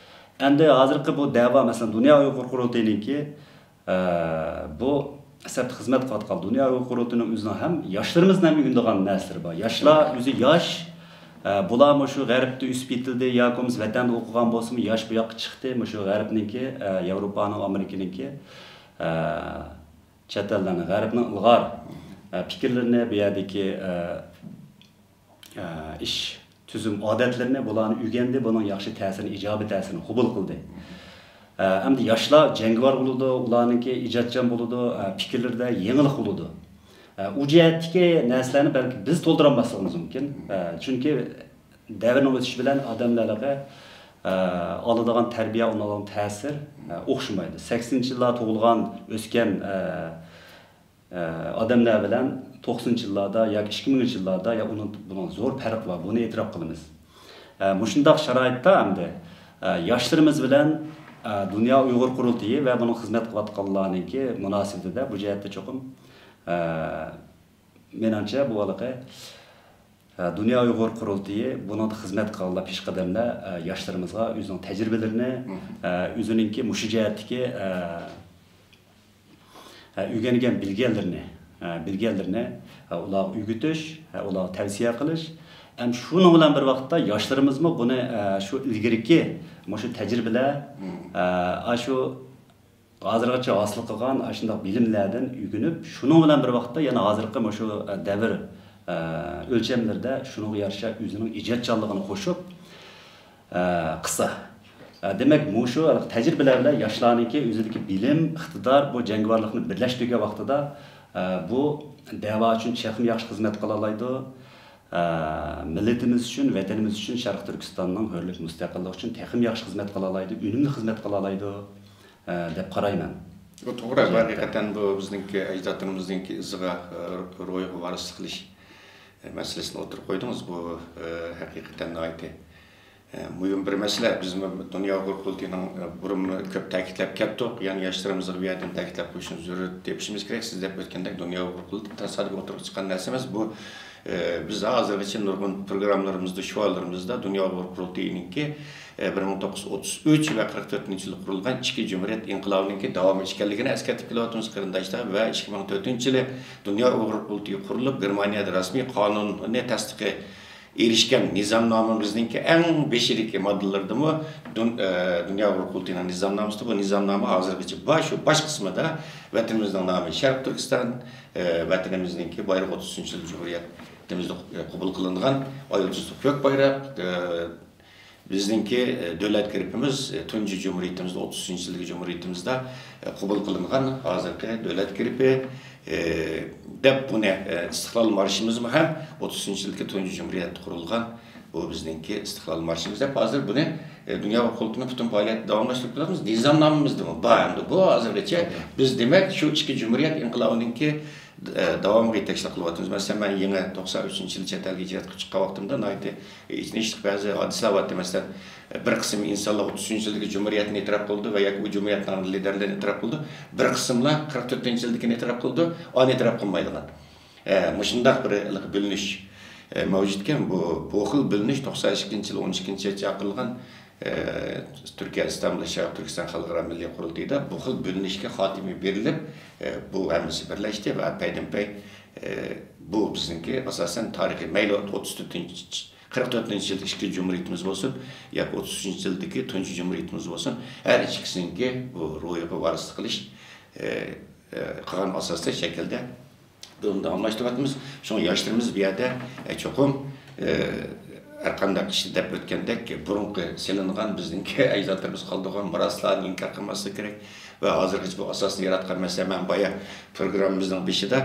ئەمدى ھازىرقى بۇ دەۋا، مەسىلەن، دۇنيا ئۇيغۇر قۇرۇلتىيىنىڭكى، ئە، بۇ سەپتە خىزمەت قىلىۋاتقان دۇنيا ئۇيغۇر قۇرۇلتىيىنىڭ ئۆزىنىڭ ھەم ياشلىرىمىزنىڭ ھەم ئۆگىنىدىغان نەرسىلىرى بار. ياشلار ئۆزى ياش، ئە، بۇلار مۇشۇ غەربتە ئۆسۈپ يېتىلدى ياكى بولمىسا ۋەتەندە ئوقۇغان بولسىمۇ، ياش بۇ ياققا چىقتى، مۇشۇ غەربنىڭكى، ئە، ياۋروپانىڭ، ئامېرىكىنىڭكى، ئە، چەت ئەللەرنىڭ، غەربنىڭ ئىلغار، ئە، پىكىرلىرىنى، بۇ يەردىكى، ئە، ئە، ئىش تۈزۈم ئادەتلىرىنى، بۇلارنى ئۆگەندى، بۇنىڭ ياخشى تەسىرىنى، ئىجابىي تەسىرىنى قوبۇل قىلدى. ئە، ئەمدى ياشلار جەڭگىۋار بولىدۇ، ئۇلارنىڭكى ئىجادچان بولىدۇ، ئە، پىكىرلىرىدە يېڭىلىق بولىدۇ. ئە، ئۇ جەھەتتىكى نەرسىلەرنى بەلكى بىز تولدۇرالماسلىقىمىز مۇمكىن. ئە، چۈنكى دەۋرنىڭ ئۆتۈشى بىلەن ئادەملەرگە، ئە، ئالىدىغان تەربىيە، ئۇنىڭ تەسىر، ئە، ئوخشىمايدۇ. سەكسىنىنچى يىللار تۇغۇلغان، ئۆسكەن، ئە، ئە، ئادەملەر بىلەن توقسىنىنچى يىللاردا ياكى ئىككى مىڭىنچى يىللاردا يا ئۇنىڭ، بۇنىڭ زور پەرقى بار، بۇنى ئېتىراپ قىلىمىز. ئە، مۇشۇنداق شارائىتتا ئەمدى، ئە، ياشلىرىمىز بىلەن، ئە، دۇنيا ئۇيغۇر قۇرۇلتىيى ۋە بۇنىڭغا خىزمەت قىلىۋاتقانلارنىڭكى مۇناسىۋىتىدە بۇ جەھەتتە چوقۇم، ئە، مېنىڭچە بۇ ھېلىقى، ئە، دۇنيا ئۇيغۇر قۇرۇلتىيى بۇنىڭدا خىزمەت قىلغانلار پېشقەدەملەر، ئە، ياشلىرىمىزغا ئۆزىنىڭ تەجرىبىلىرىنى، مم. ئە، ئۆزىنىڭكى مۇشۇ جەھەتتىكى، ئە، ھە، ئۆگەنگەن، بىلگەنلىرىنى، ھە، بىلگەنلىرىنى، ھە، ئۇلارغا ئۆگىتىش، ھە، ئۇلارغا تەۋسىيە قىلىش. ھەم شۇنىڭ بىلەن بىر ۋاقىتتا ياشلىرىمىزمۇ بۇنى، ھە، شۇ ئىلگىرىكى مۇشۇ تەجرىبىلەر، مم. ھە، ئاشۇ ھازىرغىچە ھاسىل قىلغان ئاشۇنداق بىلىملەردىن ئۆگىنىپ، شۇنىڭ بىلەن بىر ۋاقىتتا يەنە ھازىرقى مۇشۇ، ھە، دەۋر، ھە، ئۆلچەملىرىدە شۇنىڭغا يارىشا ئۆزىنىڭ ئىجادچانلىقىنى قوشۇپ، ئە، قىلسا. ئە، دېمەك، مۇشۇ تەجرىبىلەر بىلەن ياشلارنىڭكى ئۆزىدىكى بىلىم، ئىقتىدار، بۇ جەڭگىۋارلىقنى بىرلەشتۈرگەن ۋاقتىدا، ئە، بۇ دەۋا ئۈچۈن تېخىمۇ ياخشى خىزمەت قىلالايدۇ. ئە، مىللىتىمىز ئۈچۈن، ۋەتىنىمىز ئۈچۈن، شەرقىي تۈركىستاننىڭ ھۆرلۈك مۇستەقىللىقى ئۈچۈن تېخىمۇ ياخشى خىزمەت قىلالايدۇ، ئۈنۈملۈك خىزمەت قىلالايدۇ، ئە، دەپ قارايمەن. بۇ توغرا، بۇ ھەقىقەتەن بۇ بىزنىڭكى ئەجدادلىرىمىزنىڭكى ئىزىغا، ئە، روھىغا ۋارىسلىق قىلىش، ئە، مەسىلىسىنى ئوتتۇرىغا قويدىڭىز. بۇ، ئە، ھەقىقەتەن ناھايىتى ئە، مۇھىم بىر مەسىلە. بىزمۇ دۇنيا ئۇيغۇر قۇرۇلتىيىنىڭ، ئە، بۇرۇن كۆپ تەكىتلەپ كەتتۇق. يەنە ياشلىرىمىزغا بۇ يەردىن تەكىتلەپ قويۇشنى زۆرۈر دېيىشىمىز كېرەك. سىز دەپ ئۆتكەندەك، دۇنيا ئۇيغۇر قۇرۇلتىيى تاسادىپىي ئوتتۇرىغا چىققان نەرسە ئەمەس. بۇ، ئە، بىز ھازىرغىچە نۇرغۇن پروگراممىلىرىمىزدا، شوئارلىرىمىزدا دۇنيا ئۇيغۇر قۇرۇلتىيىنىڭكى، ئە، بىر مىڭ توققۇز يۈز ئوتتۇز ئۈچ ۋە قىرىق تۆتىنچى يىلى قۇرۇلغان ئىككى جۇمھۇرىيەت ئىنقىلابىنىڭكى داۋامى ئىكەنلىكىنى ئەسكەرتىپ كېلىۋاتىمىز، قېرىنداشلار. ۋە ئىككى مىڭ تۆتىنچى يىلى دۇنيا ئۇيغۇر قۇرۇلتىيى قۇرۇلۇپ، گېرمانىيەدە رەسمىي قانۇننى تەستىقى ئېرىشكەن نىزامنامىمىزنىڭكى ئەڭ بېشىدىكى ماددىلىرىدىمۇ دۇن-، ئە، دۇنيا ئۇيغۇر قۇرۇلتىيىنىڭ نىزامنامىسىدۇر. بۇ نىزامنامە ھازىرغىچە باش، شۇ باش قىسمىدا ۋەتىنىمىزنىڭ نامى شەرقىي تۈركىستان، ئە، ۋەتىنىمىزنىڭكى بايرىقى ئوتتۇز ئۈچىنچى يىل جۇمھۇرىيىتىمىزدە، ئە، قوبۇل قىلىنغان، ئاي يۇلتۇزلۇق كۆك بايراق، ئە، بىزنىڭكى، ئە، دۆلەت گېربىمىز، ئە، تۇنجى جۇمھۇرىيىتىمىزدە، ئوتتۇز ئۈچىنچى يىلدىكى جۇمھۇرىيىتىمىزدە، ئە، قوبۇل قىلىنغان ھازىرقى دۆلەت گېربى، ئە، دەپ بۇنى، ئە، ئىستىقلال مارشىمىزمۇ ھەم ئوتتۇز ئۈچىنچى يىلدىكى تۇنجى جۇمھۇرىيەتتە قۇرۇلغان بۇ بىزنىڭكى ئىستىقلال مارشىمىز دەپ ھازىر بۇنى، ئە، دۇنيا ئۇيغۇر قۇرۇلتىيىنىڭ پۈتۈن پائالىيەتتە داۋاملاشتۇرۇپ كېلىۋاتىمىز. نىزامنامىمىزدىمۇ بار ئەمدى. بۇ ھازىرغىچە بىز، دېمەك، شۇ ئىككى جۇمھۇرىيەت ئىنقىلابىنىڭكى، ئە، داۋامىغا يېتەكچىلىك قىلىۋاتىمىز. مەسىلەن، مەن يېڭى توقسان ئۈچىنچى يىلى چەت ئەلگە ھىجرەت قىلىپ چىققان ۋاقتىمدا ناھايىتى ئېچىنىشلىق بەزى ھادىسىلەر بار ئىدى. مەسىلەن، بىر قىسىم ئىنسانلار ئوتتۇز ئۈچىنچى يىلدىكى جۇمھۇرىيەتنى ئېتىراپ قىلىدۇ ۋە ياكى بۇ جۇمھۇرىيەتنىڭ لىدەرلىرىنى ئېتىراپ قىلىدۇ. بىر قىسىملار قىرىق تۆتىنچى يىلدىكىنى ئېتىراپ قىلىدۇ، ئانى ئېتىراپ قىلمايدىغان. ئە، مۇشۇنداق بىر ھېلىقى بۆلۈنۈش، ئە، مەۋجۇت ئىكەن. بۇ، بۇ خىل بۆلۈنۈش توقسان ئىككىنچى يىل ئون ئىككىنچى ئايدا چاقىرىلغان، ئە، تۈركىيە ئىستانبۇلدا شەرقىي تۈركىستان خەلقئارا مىللىي قۇرۇلتىيىدا بۇ خىل بۆلۈنۈشكە خاتىمە بېرىلىپ، ئە، بۇ ھەممىسى بىرلەشتى ۋە پەيدىنپەي، ئە، بۇ بىزنىڭكى ئاساسەن تارىخىي، مەيلى ئوتتۇز تۆتىنچى، قىرىق تۆتىنچى يىلدا ئىككى جۇمھۇرىيىتىمىز بولسۇن ياكى ئوتتۇز ئۈچىنچى يىلدىكى تۇنجى جۇمھۇرىيىتىمىز بولسۇن، ھەر ئىككىسىنىڭكى بۇ روھىغا ۋارىسلىق قىلىش، ئە، ئە، قىلغان ئاساستا شەكىلدە بۇنى داۋاملاشتۇرۇۋاتىمىز. شۇڭا ياشلىرىمىز بۇ يەردە، ئە، چوقۇم، ئە، ھەرقانداق ئىشتا دەپ ئۆتكەندەك، بۇرۇنقى سېلىنغان بىزنىڭكى ئەجدادلىرىمىز قالدۇرغان مىراسلارنى ئىنكار قىلماسلىقى كېرەك. ۋە ھازىرغىچە بۇ ئاساسنى ياراتقان، مەسىلەن، مەن بايا پروگراممىمىزنىڭ بېشىدا،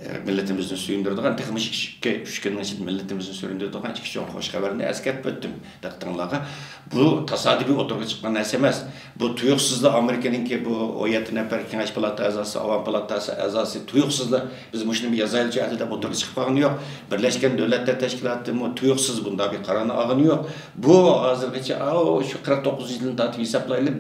ئە، مىللىتىمىزنى سۆيۈندۈرىدىغان، تېخىمۇ ئىككى، ئۈچ كۈننىڭ ئىچىدە مىللىتىمىزنى سۆيۈندۈرىدىغان ئىككى چوڭ خۇش خەۋەرنى ئەسكەرتىپ ئۆتتۈم دىققىتىڭلارغا. بۇ تاسادىپىي ئوتتۇرىغا چىققان نەرسە ئەمەس. بۇ تۇيۇقسىزلا ئامېرىكىنىڭكى بۇ ئون يەتتە نەپەر كېڭەش پالاتا ئەزاسى، ئاۋام پالاتاسى ئەزاسى تۇيۇقسىزلا بىز مۇشۇنى بىر يازايلىچۇ ئەلدى دەپ ئوتتۇرىغا چىقىپ قالغىنى يوق. بىرلەشكەن دۆلەتلەر تەشكىلاتىمۇ تۇيۇقسىز بۇنداق بىر قارارنى ئالغىنى يوق. بۇ ھازىرغىچە، ئاۋۇ شۇ قىرىق توققۇزىنچى يىلدىن تارتىپ ھېسابلايلى،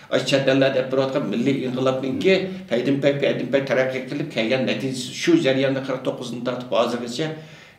ئاشۇ چەت ئەللەر دەپ تۇرۇۋاتقان مىللىي ئىنقىلابنىڭكى پەيدىنپەي، پەيدىنپەي تەرەققىي قىلىپ كەلگەن نەتىجىسى شۇ جەرياندا قىرىق توققۇزدىن تارتىپ ھازىرغىچە،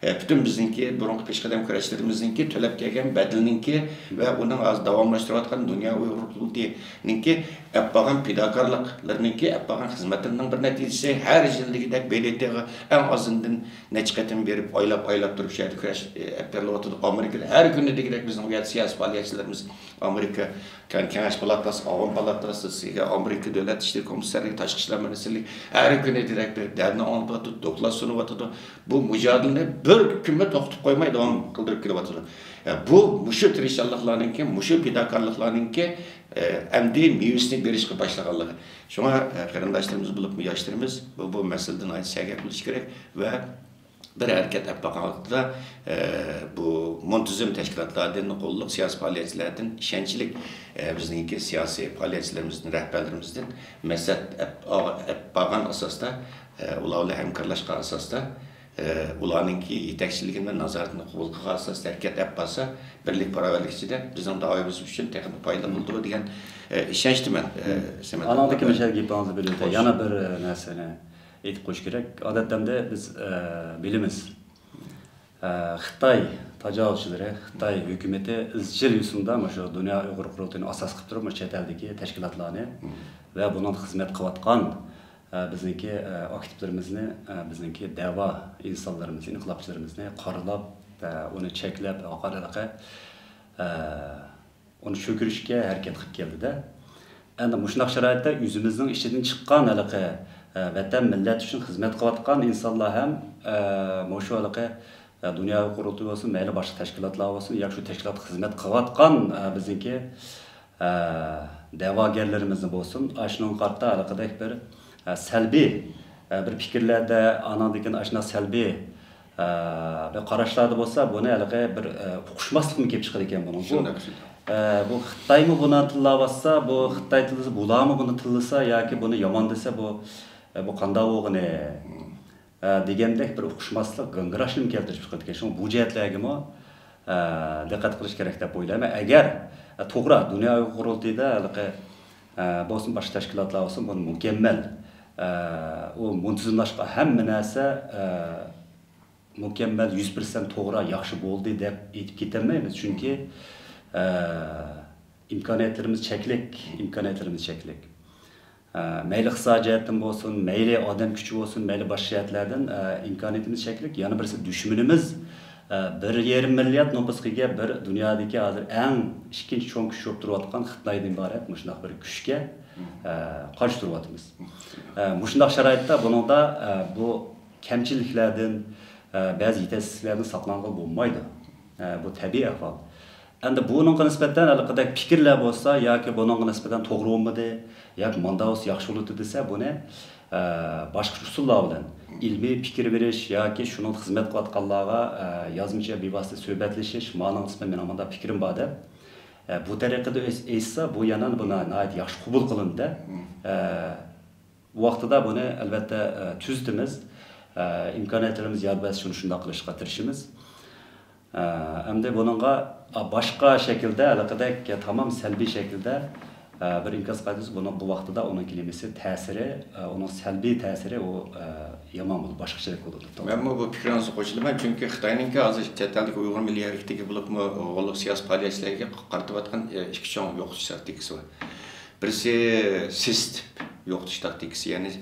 ئە، پۈتۈن بىزنىڭكى بۇرۇنقى پېشقەدەم كۈرەشلىرىمىزنىڭكى تۆلەپ كەلگەن بەدىلىنىڭكى ۋە ئۇنىڭ ھازىر داۋاملاشتۇرۇۋاتقان دۇنيا ئۇيغۇر قۇرۇلتىيىنىڭكى ئەپ بارغان پىداكارلىقلىرىنىڭكى، ئەپ بارغان خىزمەتلىرىنىڭ بىر نەتىجىسى. ھەر يىلدىكىدەك ب د ت غا ئەڭ ئازىندىن نەچچە قېتىم بېرىپ، ئايلاپ، ئايلاپ تۇرۇپ شۇ يەردە كۈرەش، ئە، ئېلىپ بېرىلىۋاتىدۇ. ئامېرىكىدا ھەر كۈنىدىكىدەك بىزنىڭ ئۇ يەردە سىياسىي پائالىيەتچىلىرىمىز ئامېرىكا كەڭ-، كېڭەش پالاتاسى، ئاۋام پالاتاسى، ئامېرىكا دۆلەت ئىشلىرى كومىسسارلىقى، تاشقى ئىشلار مىنىستىرلىكى ھەر كۈنى دېرەك بېرىپ دەردىنى ئاڭلىتىۋاتىدۇ، دوكلات سۇنۇۋاتىدۇ. بۇ مۇجادىلىنى بىر كۈنمۇ توختىتىپ قويماي داۋام قىلدۇرۇپ كېلىۋاتىدۇ. ئە، بۇ، مۇشۇ تىرىشچانلىقلارنىڭكى، مۇشۇ پىداكارلىقلارنىڭكى، ئە، ئەمدى مېۋىسىنى بېرىشقا باشلىغانلىقى. شۇڭا، ئە، قېرىنداشلىرىمىز بولۇپمۇ ياشلىرىمىز بۇ، بۇ مەسىلىدە ناھايىتى سەگەك بولۇشى كېرەك ۋە بىر ھەرىكەت ئەپ بارغان ۋاقتىدا، ئە، بۇ مۇنتىزىم تەشكىلاتلاردىن، قوللۇق سىياسىي پائالىيەتچىلەردىن، ئىشەنچلىك، ئە، بىزنىڭكى سىياسىي پائالىيەتچىلىرىمىزدىن، رەھبەرلىرىمىزدىن مەسلىھەت ئەپ، ئەپ بارغان ئاساستا، ئە، ئۇلار بىلەن ھەمكارلاشقان ئاساستا، ئۇلارنىڭكى يېتەكچىلىكىنى ۋە نازارىتىنى قوبۇل قىلغان ئاساستا ھەرىكەت ئېلىپ بارسا، بىرلىك باراۋەرلىك ئىچىدە بىزنىڭ داۋايىمىز ئۈچۈن تېخىمۇ پايدىلىق بولىدۇ دېگەن، ئە، ئىشەنچتىمەن، ئە، سەمەت ئابلا. ئاندىن كېيىن مۇشۇ گېپىڭىزنى بۆلۈپ ئۆتەي. خوش. يەنە بىر، ئە، نەرسىنى ئېيتىپ قويۇش كېرەك. ئادەتتە بىز، ئە، بىلىمىز. ئە، خىتاي تاجاۋۇزچىلىرى، خىتاي ھۆكۈمىتى ئىزچىل يوسۇندا مۇشۇ دۇنيا ئۇيغۇر قۇرۇلتىيىنى ئاساس قىلىپ تۇرۇپ، مۇشۇ چەت ئەلدىكى تەشكىلاتلارنى ۋە بۇنىڭدا خىزمەت قىلىۋاتقان، ئە، بىزنىڭكى، ئە، ئاكتىپلىرىمىزنى، ئە، بىزنىڭكى دەۋا ئىنسانلىرىمىزنى، ئىنقىلابچىلىرىمىزنى قارىلاپ، ئە، ئۇنى چەكلەپ، ھەقارەتلەشكە، ئە، ئۇنى چۆكۈرۈشكە ھەرىكەت قىلىپ كەلدىدە. ئەمدى مۇشۇنداق شارائىتتا ئۆزىمىزنىڭ ئىچىدىن چىققان ھېلىقى، ئە، ۋەتەن، مىللەت ئۈچۈن خىزمەت قىلىۋاتقان ئىنسانلار ھەم، ئە، مۇشۇ ھېلىقى، ئە، دۇنيا قۇرۇلتىيى بولسۇن، مەيلى باشقا تەشكىلاتلار بولسۇن، ياكى شۇ تەشكىلاتقا خىزمەت قىلىۋاتقان، ئە، بىزنىڭكى، ئە، دەۋاگەرلىرىمىزنى بولسۇن، ئاشۇنىڭغا قارىتا ھېلىقىدەك بىر، ئە، سەلبىي، ئە، بىر پىكىرلەردە، ئانىڭدىن كېيىن ئاشۇنداق سەلبىي، ئە، بىر قاراشلاردا بولسا، بۇنى ھېلىقى بىر، ئە، ئۇقۇشماسلىقمۇ كېلىپ چىقىدىكەن بۇنىڭ. بۇ، شۇنداق، شۇنداق. ئە، بۇ خىتايمۇ بۇنى تىللاۋاتسا، بۇ خىتاي تىللىسا، بۇلارمۇ بۇنى تىللىسا ياكى بۇنى يامان دېسە، بۇ، ئە، بۇ قانداق بولغىنى؟ ئە، دېگەندەك بىر ئۇقۇشماسلىق، گاڭگىراشنىمۇ كەلتۈرۈپ چىقىدىكەن. شۇڭا بۇ جەھەتلەرگىمۇ، ئە، دىققەت قىلىش كېرەك دەپ ئويلايمەن. ئەگەر، ئە، توغرا، دۇنيا ئۇيغۇر قۇرۇلتىيىدا ھېلىقى، ئە، بولسۇن، باشقا تەشكىلاتلار بولسۇن، بۇنى مۇكەممەل، ئە، ئۇ مۇنتىزىملاشقان ھەممە نەرسە، ئە، مۇكەممەل، يۈز پىرسەنت توغرا، ياخشى بولدى دەپ ئېيتىپ كېتەلمەيمىز. چۈنكى، ئە، ئىمكانىيەتلىرىمىز چەكلىك، ئىمكانىيەتلىرىمىز چەكلىك. ئە، مەيلى ئىقتىساد جەھەتتىن بولسۇن، مەيلى ئادەم كۈچى بولسۇن، مەيلى باشقا جەھەتلەردىن، ئە، ئىمكانىيىتىمىز چەكلىك. يەنە بىرسى دۈشمىنىمىز، ئە، بىر يېرىم مىليارد نوپۇسقا ئىگە بىر دۇنيادىكى ھازىر ئەڭ ئىككىنچى چوڭ كۈچ بولۇپ تۇرۇۋاتقان خىتايدىن ئىبارەت مۇشۇنداق بىر كۈچكە، ئە، قارشى تۇرۇۋاتىمىز. ئە، مۇشۇنداق شارائىتتا بۇنىڭدا، ئە، بۇ كەمچىلىكلەردىن، ئە، بەزى يېتەرسىزلىكلەردىن ساقلانغىلى بولمايدۇ. ئە، بۇ تەبىئىي ئەھۋال. ئەمدى بۇنىڭغا نىسبەتەن ھېلىقىدەك پىكىرلەر بولسا ياكى بۇنىڭغا نىسبەتەن توغرا بولمىدى ياكى مانداق بولسا ياخشى بولىدۇ دېسە، بۇنى، ئە، باشقىچە ئۇسۇللار بىلەن ئىلمىي پىكىر بېرىش ياكى شۇنىڭدا خىزمەت قىلىۋاتقانلارغا، ئە، يازمىچە بىۋاسىتە سۆھبەتلىشىش، مانىڭغا نىسبەتەن مېنىڭ مانداق پىكرىم بار دەپ، ئە، بۇ تەرىقىدە ئېيتسا، بۇ يەنە بۇ ناھايىتى ياخشى قوبۇل قىلىنىدۇ. ئە، ۋاقتىدا بۇنى، ئەلۋەتتە، ئە، تۈزىتىمىز. ئە، ئىمكانىيەتلىرىمىز يار بەرسە، شۇنى شۇنداق قىلىشقا تىرىشىمىز. ئە، ئەمدى بۇنىڭغا، ئا، باشقا شەكىلدە، ھېلىقىدەك تامام سەلبىي شەكىلدە، ئە، بىر ئىنكاس قايتۇرسا، بۇنىڭ، بۇ ۋاقتىدا ئۇنىڭ كېلىمىسى تەسىرى، ئە، ئۇنىڭ سەلبىي تەسىرى، ئۇ، ئە، يامان بولىدۇ، باشقىچىرەك بولىدۇ. مەنمۇ بۇ پىكرىڭىزگە قوشۇلىمەن، چۈنكى خىتاينىڭكى ھازىر چەت ئەلدىكى ئۇيغۇر مىللىي ھەرىكىتىگە بولۇپمۇ غوللۇق سىياسىي پائالىيەتچىلەرگە قارىتىۋاتقان، ئە، ئىككى چوڭ يوقىتىش تاكتىكىسى بار. بىرسى سېسىتىپ يوقىتىش تاكتىكىسى، يەنى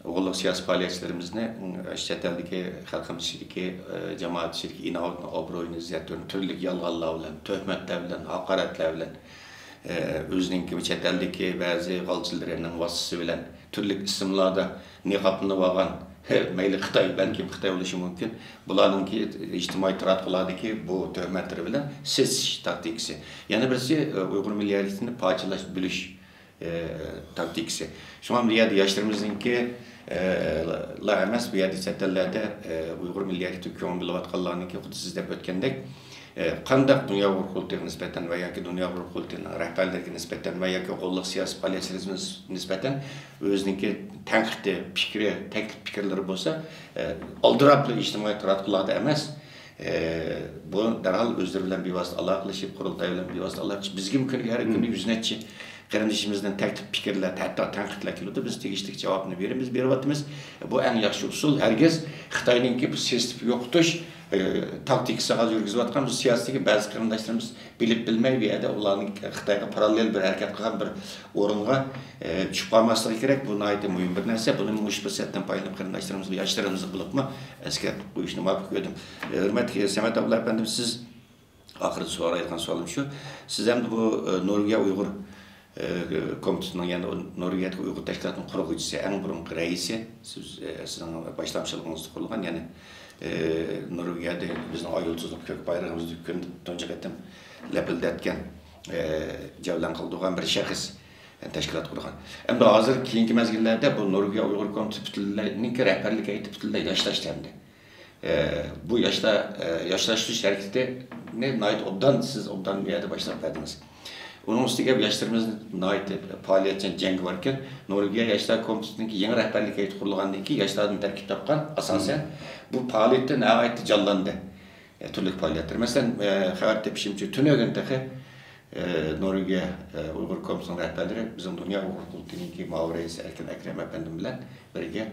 ئۇيغۇرلۇق سىياسىي پائالىيەتچىلىرىمىزنى، ئىم، چەت ئەلدىكى خەلقىمىز ئىچىدىكى، ئە، جامائەت ئىچىدىكى ئىناۋىتىنى، ئوبرويىنى، ئىززەتىنى تۈرلۈك يالغانلار بىلەن، تۆھمەتلەر بىلەن، ھاقارەتلەر بىلەن، ئە، ئۆزىنىڭكى چەت ئەلدىكى بەزى غالچىلىرىنىڭ ۋاسىتىسى بىلەن تۈرلۈك ئىسىملاردا نىقابلىنىپ ئالغان، مەيلى خىتاي، بەلكىم خىتاي بولۇشى مۇمكىن، بۇلارنىڭكى ئىجتىمائىي تاراتقۇلاردىكى بۇ تۆھمەتلىرى بىلەن سېسىش تاكتىكىسى. يەنە بىرسى، ئە، ئۇيغۇر مىللىي ھەرىكىتىنى پارچىلاش، بۆلۈش، ئە، تاكتىكىسى. شۇڭا بۇ يەردە ياشلىرىمىزنىڭكى، ئە، لا ئەمەس، بۇ يەردە چەت ئەللەردە، ئە، ئۇيغۇر مىللىي ھەرىكىتىگە كۆڭۈل بۆلۈۋاتقانلارنىڭكى خۇددى سىز دەپ ئۆتكەندەك، ئە، قانداق دۇنيا ئۇيغۇر قۇرۇلتىيىغا نىسبەتەن ۋە ياكى دۇنيا ئۇيغۇر قۇرۇلتىيىنىڭ رەھبەرلىرىگە نىسبەتەن ۋە ياكى غوللۇق سىياسىي پائالىيەتچىلىرىگە نىسبەتەن ئۆزىنىڭكى تەنقىدىي پىكرى، تەكلىپ پىكىرلىرى بولسا، ئە، ئالدىراپلا ئىجتىمائىي تاراتقۇلاردا ئەمەس، ئە، بۇ دەرھال ئۆزلىرى بىلەن بىۋاسىتە ئالاقىلىشىپ، قۇرۇلتاي بىلەن بىۋاسىتە ئالاقىلىشىپ، بىزگىمۇ كۈنىگە ھەر كۈنى يۈز نەچچە قېرىندىشىمىزدىن تەكلىپ پىكىرلەر، ھەتتا تەنقىدلەر كېلىدۇ. بىز تېگىشلىك جاۋابنى بېرىمىز، بېرىۋاتىمىز. بۇ ئەڭ ياخشى ئۇسۇل. ھەرگىز خىتاينىڭكى بۇ سېسىتىپ يوقىتىش، ئە، تاكتىكىسىغا يۈرگۈزۈۋاتقان بۇ سىياسىتىگە بەزى قېرىنداشلىرىمىز بىلىپ بىلمەي بۇ يەردە ئۇلارنىڭ خىتايغا پاراللېل بىر ھەرىكەت قىلغان بىر ئورۇنغا، ئە، چۈشۈپ قالماسلىقى كېرەك. بۇ ناھايىتى مۇھىم بىر نەرسە. بۇنى مۇشۇ پۇرسەتتىن پايدىلىنىپ قېرىنداشلىرىمىزغا، ياشلىرىمىزغا بولۇپمۇ ئەسكەرتىپ قويۇشنى مۇۋاپىق كۆردۈم. ئە، ھۆرمەتلىك سەمەت ئابلا ئەپەندىم، سىز ئاخىرىدا سورايدىغان سوئالىم شۇ. سىز ئەمدى بۇ، ئە، نورۋېگىيە ئۇيغۇر، ئە، كومىتېتىنىڭ، يەنى نورۋېگىيەدىكى ئۇيغۇر تەشكىلاتىنىڭ قۇرغۇچىسى، ئەڭ بۇرۇنقى رەئىسى، سىز، ئە، سىزنىڭ باشلامچىلىقىڭىزدا قۇرۇلغان، يەنى، ئە، نورۋېگىيەدە بىزنىڭ ئاي يۇلتۇزلۇق كۆك بايرىقىمىزنى كۈندە تۇنجى قېتىم لەپىلدەتكەن، ئە، جەۋلان قىلدۇرغان بىر شەخس، ئە، تەشكىلات قۇرغان. ئەمدى ھازىر كېيىنكى مەزگىللەردە بۇ نورۋېگىيە ئۇيغۇر كومىتېتى پۈتۈنلەينىڭكى رەھبەرلىك ھەيئىتى پۈتۈنلەي ياشلاشتى ئەمدى. ئە، بۇ ياشلار، ئە، ياشلاشتۇرۇش ھەرىكىتىنى ناھايىتى ئوبدان، سىز ئوبدان بۇ يەردە باشلاپ بەردىڭىز. ئۇنىڭ ئۈستىگە ياشلىرىمىز ناھايىتى پائالىيەتچان، جەڭگىۋاركەن. نورۋېگىيە ياشلار كومىتېتىنىڭكى يېڭى رەھبەرلىك ھەيئىتى قۇرۇلغاندىن كېيىن ياشلاردىن تەركىب تاپقان ئاساسەن بۇ پائالىيەتتە ناھايىتى جانلاندى. ئە، تۈرلۈك پائالىيەتلەر. مەسىلەن، ئە، خەۋەر تېپىشىمچە، تۈنۈگۈن تېخى، ئە، نورۋېگىيە، ئە، ئۇيغۇر كومىتېتىنىڭ رەھبەرلىرى بىزنىڭ دۇنيا ئۇيغۇر قۇرۇلتىيىنىڭكى مۇئاۋىن رەئىسى ئەركىن ئەكرەم ئەپەندىم بىلەن بىرگە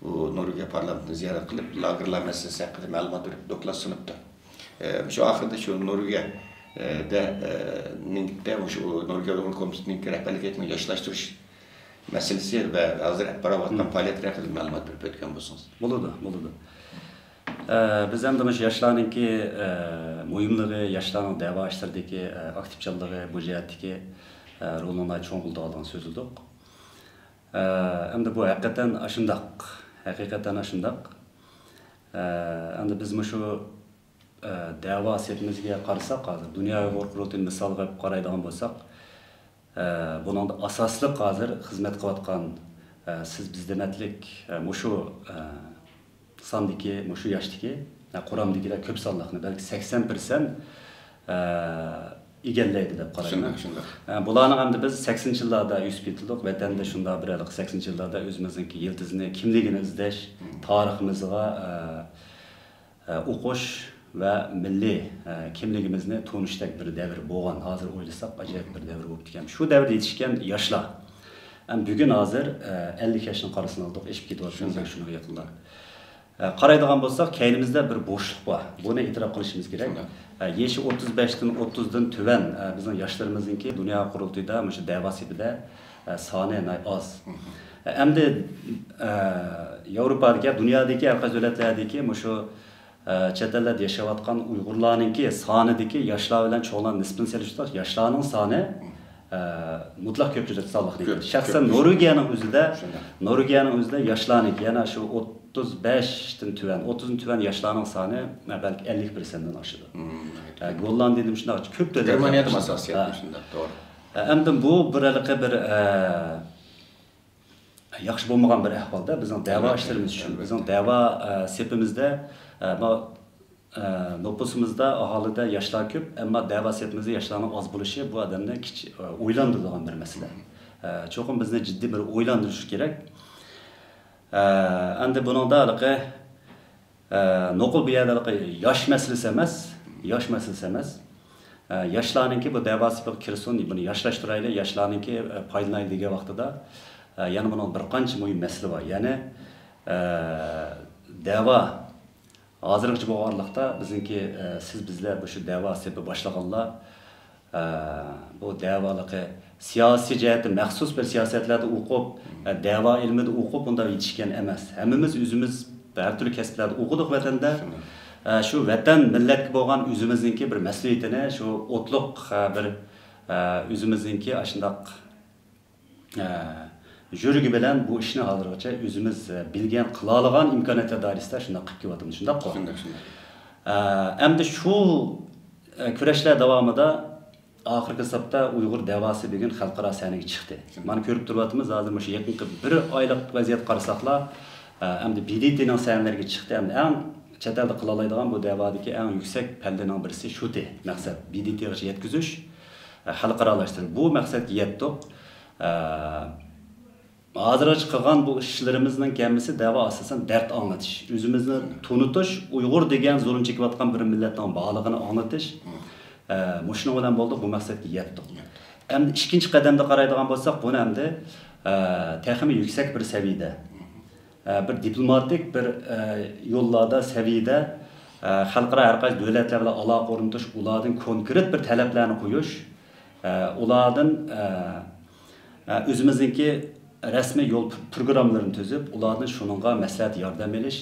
بۇ نورۋېگىيە پارلامېنتىنى زىيارەت قىلىپ، لاگېرلار مەسىلىسى ھەققىدە مەلۇمات بېرىپ، دوكلات سۇنۇپتۇ. ئە، شۇ ئاخىرىدا شۇ نورۋېگىيە، ئە، دە، ئە، نىڭ-، دە، شۇ نورۋېگىيە ئۇيغۇر كومىتېتىنىڭكى رەھبەرلىك ھەيئىتىنىڭ ياشلاشتۇرۇش مەسىلىسى ۋە ھازىر ئېلىپ بارىۋاتقان پائالىيەتلەر ھەققىدە مەلۇمات بېرىپ ئۆتكەن بولسىڭىز. بولىدۇ، بولىدۇ. ئە، بىز ئەمدى مۇشۇ ياشلارنىڭكى، ئە، مۇھىملىقى، ياشلارنىڭ دەۋا ئىشلىرىدىكى، ئە، ئاكتىپچانلىقى، بۇ جەھەتتىكى، ئە، رولىنىڭ ناھايىتى چوڭ بولىدىغانلىقىنى سۆزلىدۇق. ئە، ئەمدى بۇ ھەقىقەتەن ئاشۇنداق. ھەقىقەتەن ئاشۇنداق. ئە، ئەمدى بىز مۇشۇ ئە، دەۋا سېپىمىزگە قارىساق، ھازىر دۇنيا ئۇيغۇر قۇرۇلتىيىنى مىسالغا ئېلىپ قارايدىغان بولساق، ئە، بۇنىڭدا ئاساسلىق ھازىر خىزمەت قىلىۋاتقان، ئە، سىز بىز دېمەتلىك، ئە، مۇشۇ، ئە، ساندىكى، مۇشۇ ياشتىكى، ئە، قۇرامدىكىلەر كۆپ سانلىقنى، بەلكى سەكسەن پىرسەنت، ئە، ئىگىلەيدۇ دەپ قارايمەن. شۇنداق، شۇنداق. ئە، بۇلارنىڭ ئەمدى بىز سەكسىنىنچى يىللاردا ئۆسۈپ يېتىلدۇق، ۋەتەندە شۇنداق بىر ھېلىقى سەكسىنىنچى يىللاردا ئۆزىمىزنىڭكى يىلتىزىنى، كىملىكىنى ئىزدەش، تارىخىمىزغا، ئە، ئە، ئوقۇش ۋە مىللىي، ئە، كىملىكىمىزنى تونۇشتەك بىر دەۋر بولغان. ھازىر ئويلىساق، ئاجايىپ بىر دەۋر بولۇپ كەتكەن. شۇ دەۋردە يېتىشكەن ياشلار. ئەم، بۈگۈن ھازىر، ئە، ئەللىك ياشنى قارىسىنى ئالدۇق، ئېشىپ كېتىۋاتىمىز شۇنداق. شۇنىڭغا يېقىندا. ئە، قارايدىغان بولساق، كەينىمىزدە بىر بوشلۇق بار. بۇنى ئېتىراپ قىلىشىمىز كېرەك. شۇنداق. ئە، يېشى ئوتتۇز بەشتىن، ئوتتۇزدىن تۆۋەن، ئە، بىزنىڭ ياشلىرىمىزنىڭكى دۇنيا قۇرۇلتىيىدا مۇشۇ دەۋا سېپىدە، ئە، سانى ناھايىتى ئاز. ئە، ئەمدى، ئە، ياۋروپادىكى، دۇنيادىكى ھەر قايسى دۆلەتلەردىكى مۇشۇ ئە، چەت ئەللەردە ياشاۋاتقان ئۇيغۇرلارنىڭكى سانىدىكى ياشلار بىلەن چوڭلارنى نىسبىتىنى سېلىشتۇرساق، ياشلارنىڭ سانى، ئە، مۇتلەق كۆپچىلىك سانلىقىنى كۆپ، شەخسەن كۆپ. نورۋېگىيەنىڭ ئۆزىدە، شۇنداق. نورۋېگىيەنىڭ ئۆزىدە ياشلارنىڭكى، يەنە شۇ ئوتتۇز بەشتىن تۆۋەن، ئوتتۇزدىن تۆۋەن ياشلارنىڭ سانى، ئە، بەلكى ئەللىك پىرسەنتتىن ئاشىدۇ. مم. ئە، گوللاندىيەدە شۇنداق كۆپ دۆلەتلەر گېرمانىيەدە شۇنداق. ئاساسىيەتتە ھە. شۇنداق، توغرا. ئە، ئەمدى بۇ بىر ھېلىقى بىر، ئە، ياخشى بولمىغان بىر ئەھۋالدا بىزنىڭ دەۋا ئەلۋەتتە، ئىشلىرىمىز ئۈچۈن، ئەلۋەتتە. بىزنىڭ دەۋا، ئە، سېپىمىزدە، ئە، ما-، ئە، نوپۇسىمىزدا، ئاھالىدە ياشلار كۆپ، ئەمما دەۋا سېپىمىزدە ياشلارنىڭ ئاز بولۇشى بۇ ئادەمنى كىچ-، ئە، ئويلاندۇرىدىغان بىر مەسىلە. ئە، چوقۇم بىزنى جىددىي بىر ئويلاندۇرۇشى كېرەك. ئە، ئەمدى بۇنىڭدا ھېلىقى ئە، نوقۇل بۇ يەردە ياش مەسىلىسى ئەمەس، ياش مەسىلىسى ئەمەس. ئە، ياشلارنىڭكى بۇ دەۋا سېپىغا كىرسۇن، بۇنى ياشلاشتۇرايلى، ياشلارنىڭكى، ئە، پايدىلىنايلى دېگەن ۋاقتىدا، ئە، يەنە بۇنىڭ بىر قانچە مۇھىم مەسىلە بار. يەنى، ئە، دەۋا ھازىرغىچە بولغانلىقتا بىزنىڭكى، ئە، سىز بىزلەر مۇشۇ دەۋا سېپى باشلىغانلار، ئە، بۇ دەۋالىقى سىياسىي جەھەتتە مەخسۇس بىر سىياسەتلەردە ئوقۇپ، ئە، دەۋا ئىلمىدا ئوقۇپ، بۇنداق يېتىشكەن ئەمەس. ھەممىمىز ئۆزىمىز ھەر تۈرلۈك كەسىپلەردە ئوقۇدۇق ۋەتەندە. شۇنداق. ئە، شۇ ۋەتەن، مىللەتكە بولغان ئۆزىمىزنىڭكى بىر مەسئۇلىيىتىنى، شۇ ئوتلۇق، ئە، بىر، ئە، ئۆزىمىزنىڭكى ئاشۇنداق، ئە، يۈرىكى بىلەن بۇ ئىشنى ھازىرغىچە ئۆزىمىز، ئە، بىلگەن، قىلالىغان ئىمكانىيەتلەر دائىرىسىدە شۇنداق قىلىپ كېلىۋاتىمىز. شۇنداققۇ؟ شۇنداق، شۇنداق. ئە، ئەمدى شۇ، ئە، كۈرەشلەر داۋامىدا ئاخىرقى ھېسابتا ئۇيغۇر دەۋاسى بۈگۈن خەلقئارا سەھنىگە چىقتى. شۇنداق. مانا كۆرۈپ تۇرۇۋاتىمىز، ھازىر مۇشۇ يېقىنقى بىر ئايلىق ۋەزىيەتكە قارىساقلا، ئە، ئەمدى ب د ت نىڭ سەھنىلىرىگە چىقتى. ئەمدى ئەڭ چەت ئەلدە قىلالايدىغان بۇ دەۋادىكى ئەڭ يۈكسەك پەللىنىڭ بىرسى شۇتى مەقسەت. ب د ت غىچە يەتكۈزۈش، ئە، خەلقئارالاشتۇرۇش. بۇ مەقسەتكە يەتتۇق. ئە، ھازىرغىچە قىلغان بۇ ئىشلىرىمىزنىڭ ھەممىسى دەۋا ئاساسەن دەرد ئاڭلىتىش، ئۆزىمىزنى تونۇتۇش، ئۇيغۇر دېگەن زۇلۇم چېكىۋاتقان بىر مىللەتنىڭ بارلىقىنى ئاڭلىتىش. ئە، مۇشۇنىڭ بىلەن بولدۇق، بۇ مەقسەتكە يەتتۇق. ئەمدى ئىككىنچى قەدەمدە قارايدىغان بولساق، بۇنى ئەمدى، ئە، تېخىمۇ يۈكسەك بىر سەۋىيەدە، ئە، بىر دىپلوماتىك بىر، ئە، يوللاردا، سەۋىيەدە، ئە، خەلقئارا ھەر قايسى دۆلەتلەر بىلەن ئالاقە ئورنىتىش، ئۇلاردىن كونكرېت بىر تەلەپلەرنى قويۇش، ئە، ئۇلاردىن، ئە، ئە، ئۆزىمىزنىڭكى رەسمىي يول پر-، پروگراممىلىرىنى تۈزۈپ، ئۇلاردىن شۇنىڭغا مەسلىھەت، ياردەم ئېلىش،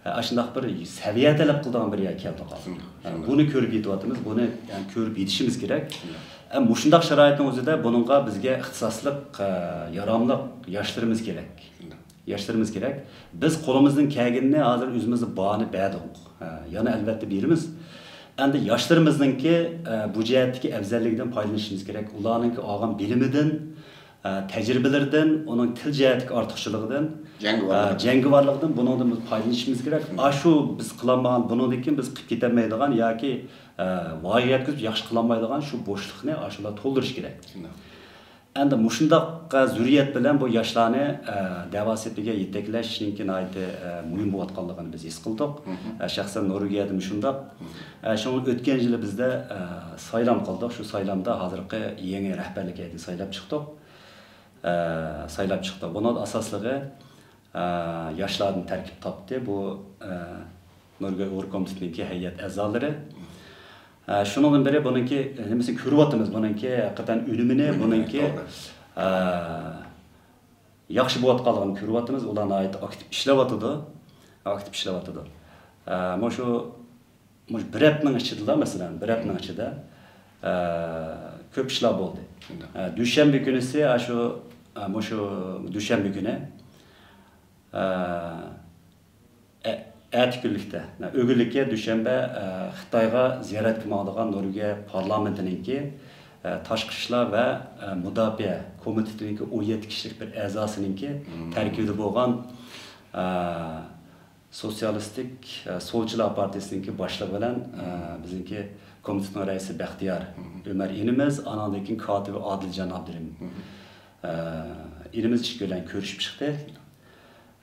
ئە، ئاشۇنداق بىر سەۋىيە تەلەپ قىلىدىغان بىر يەرگە كەلدۇق ھازىر. شۇنداق، ئە، شۇنداق. بۇنى كۆرۈپ يېتىۋاتىمىز، بۇنى، يەنى، كۆرۈپ يېتىشىمىز كېرەك. شۇنداق. ئە، مۇشۇنداق شارائىتنىڭ ئۆزىدە بۇنىڭغا بىزگە ئىختىساسلىق، ئە، ياراملىق ياشلىرىمىز كېرەك. شۇنداق. ياشلىرىمىز كېرەك. بىز قولىمىزدىن كەلگىنىنى ھازىر ئۆزىمىزدە بارنى بەردۇق. ھە، يەنە ئەلۋەتتە بېرىمىز. ئەمدى ياشلىرىمىزنىڭكى، ئە، بۇ جەھەتتىكى ئەۋزەللىكىدىن پايدىلىنىشىمىز كېرەك. ئۇلارنىڭكى ئالغان بىلىمىدىن، ئە، تەجرىبىلىرىدىن، ئۇنىڭ تىل جەھەتتىكى ئارتۇقچىلىقىدىن، جەڭگىۋارلىقى. ئە، جەڭگىۋارلىقىدىن بۇنىڭدىن بىز پايدىلىنىشىمىز كېرەك. شۇنداق. ئاشۇ بىز قىلالمىغان، بۇنىڭدىن كېيىن بىز قىلىپ كېتەلمەيدىغان ياكى، ئە، ۋايىغا يەتكۈزۈپ ياخشى قىلالمايدىغان شۇ بوشلۇقنى ئاشۇلار تولدۇرۇشى كېرەك. شۇنداق. ئەمدى مۇشۇنداق زۆرۈرىيەت بىلەن بۇ ياشلارنى، ئە، دەۋا سېپىگە يېتەكلەشنىڭكى ناھايىتى، ئە، مۇھىم بولۇۋاتقانلىقىنى بىز ھېس قىلدۇق. مم. ئە، شەخسەن نورۋېگىيەدىمۇ شۇنداق. مم. ئە، شۇڭا ئۆتكەن يىلى بىزدە، ئە، سايلام قىلدۇق. شۇ سايلامدا ھازىرقى يېڭى رەھبەرلىك ھەيئىتىنى سايلاپ چىقتۇق. ئە، سايلاپ چىقتۇق. بۇنىڭدا ئاساسلىقى، ئە، ياشلاردىن تەركىب تاپتى. بۇ، ئە، نورۋېگىيە ئۇيغۇر كومىتېتىنىڭكى ھەيئەت ئەزالىرى. ئە، شۇنىڭدىن بېرى بۇنىڭكى نېمىسىنى كۆرۈۋاتىمىز. بۇنىڭكى ھەقىقەتەن ئۈنۈمىنى، بۇنىڭكى، توغرا. ئە، ياخشى بولۇۋاتقانلىقىنى كۆرۈۋاتىمىز. ئۇلار ناھايىتى ئاكتىپ ئىشلەۋاتىدۇ. ئاكتىپ ئىشلەۋاتىدۇ. ئە، مۇشۇ، مۇشۇ بىر ھەپتىنىڭ ئىچىدىلا، مەسىلەن، بىر ھەپتىنىڭ ئىچىدە، ئە، كۆپ ئىشلار بولدى. شۇنداق. ئە، دۈشەنبە كۈنىسى، ئە، شۇ، ئە، مۇشۇ دۈشەنبە كۈنى، ئە، ئە-، ئەتە كۈنلۈكتە، ئۆگۈنلۈككە دۈشەنبە، ئە، خىتايغا زىيارەتكە ماڭىدىغان نورۋېگىيە پارلامېنتىنىڭكى، ئە، تاشقى ئىشلار ۋە، ئە، مۇداپىئە كومىتېتىنىڭكى ئون يەتتە كىشىلىك بىر ئەزاسىنىڭكى مم. تەركىبىدە بولغان، ئە، سوتسىيالىستىك، ئە، سولچىلار پارتىيىسىنىڭكى باشلىقى بىلەن، ئە، مم. بىزنىڭكى كومىتېتنىڭ رەئىسى بەختىيار مم. ئۆمەر ئىنىمىز، ئانىڭدىن كېيىن كاتىپى ئادىلجان ئابدۇرېھىم، مم. ئە، ئىنىمىز ئىككى بىلەن كۆرۈشۈپ چىقتى.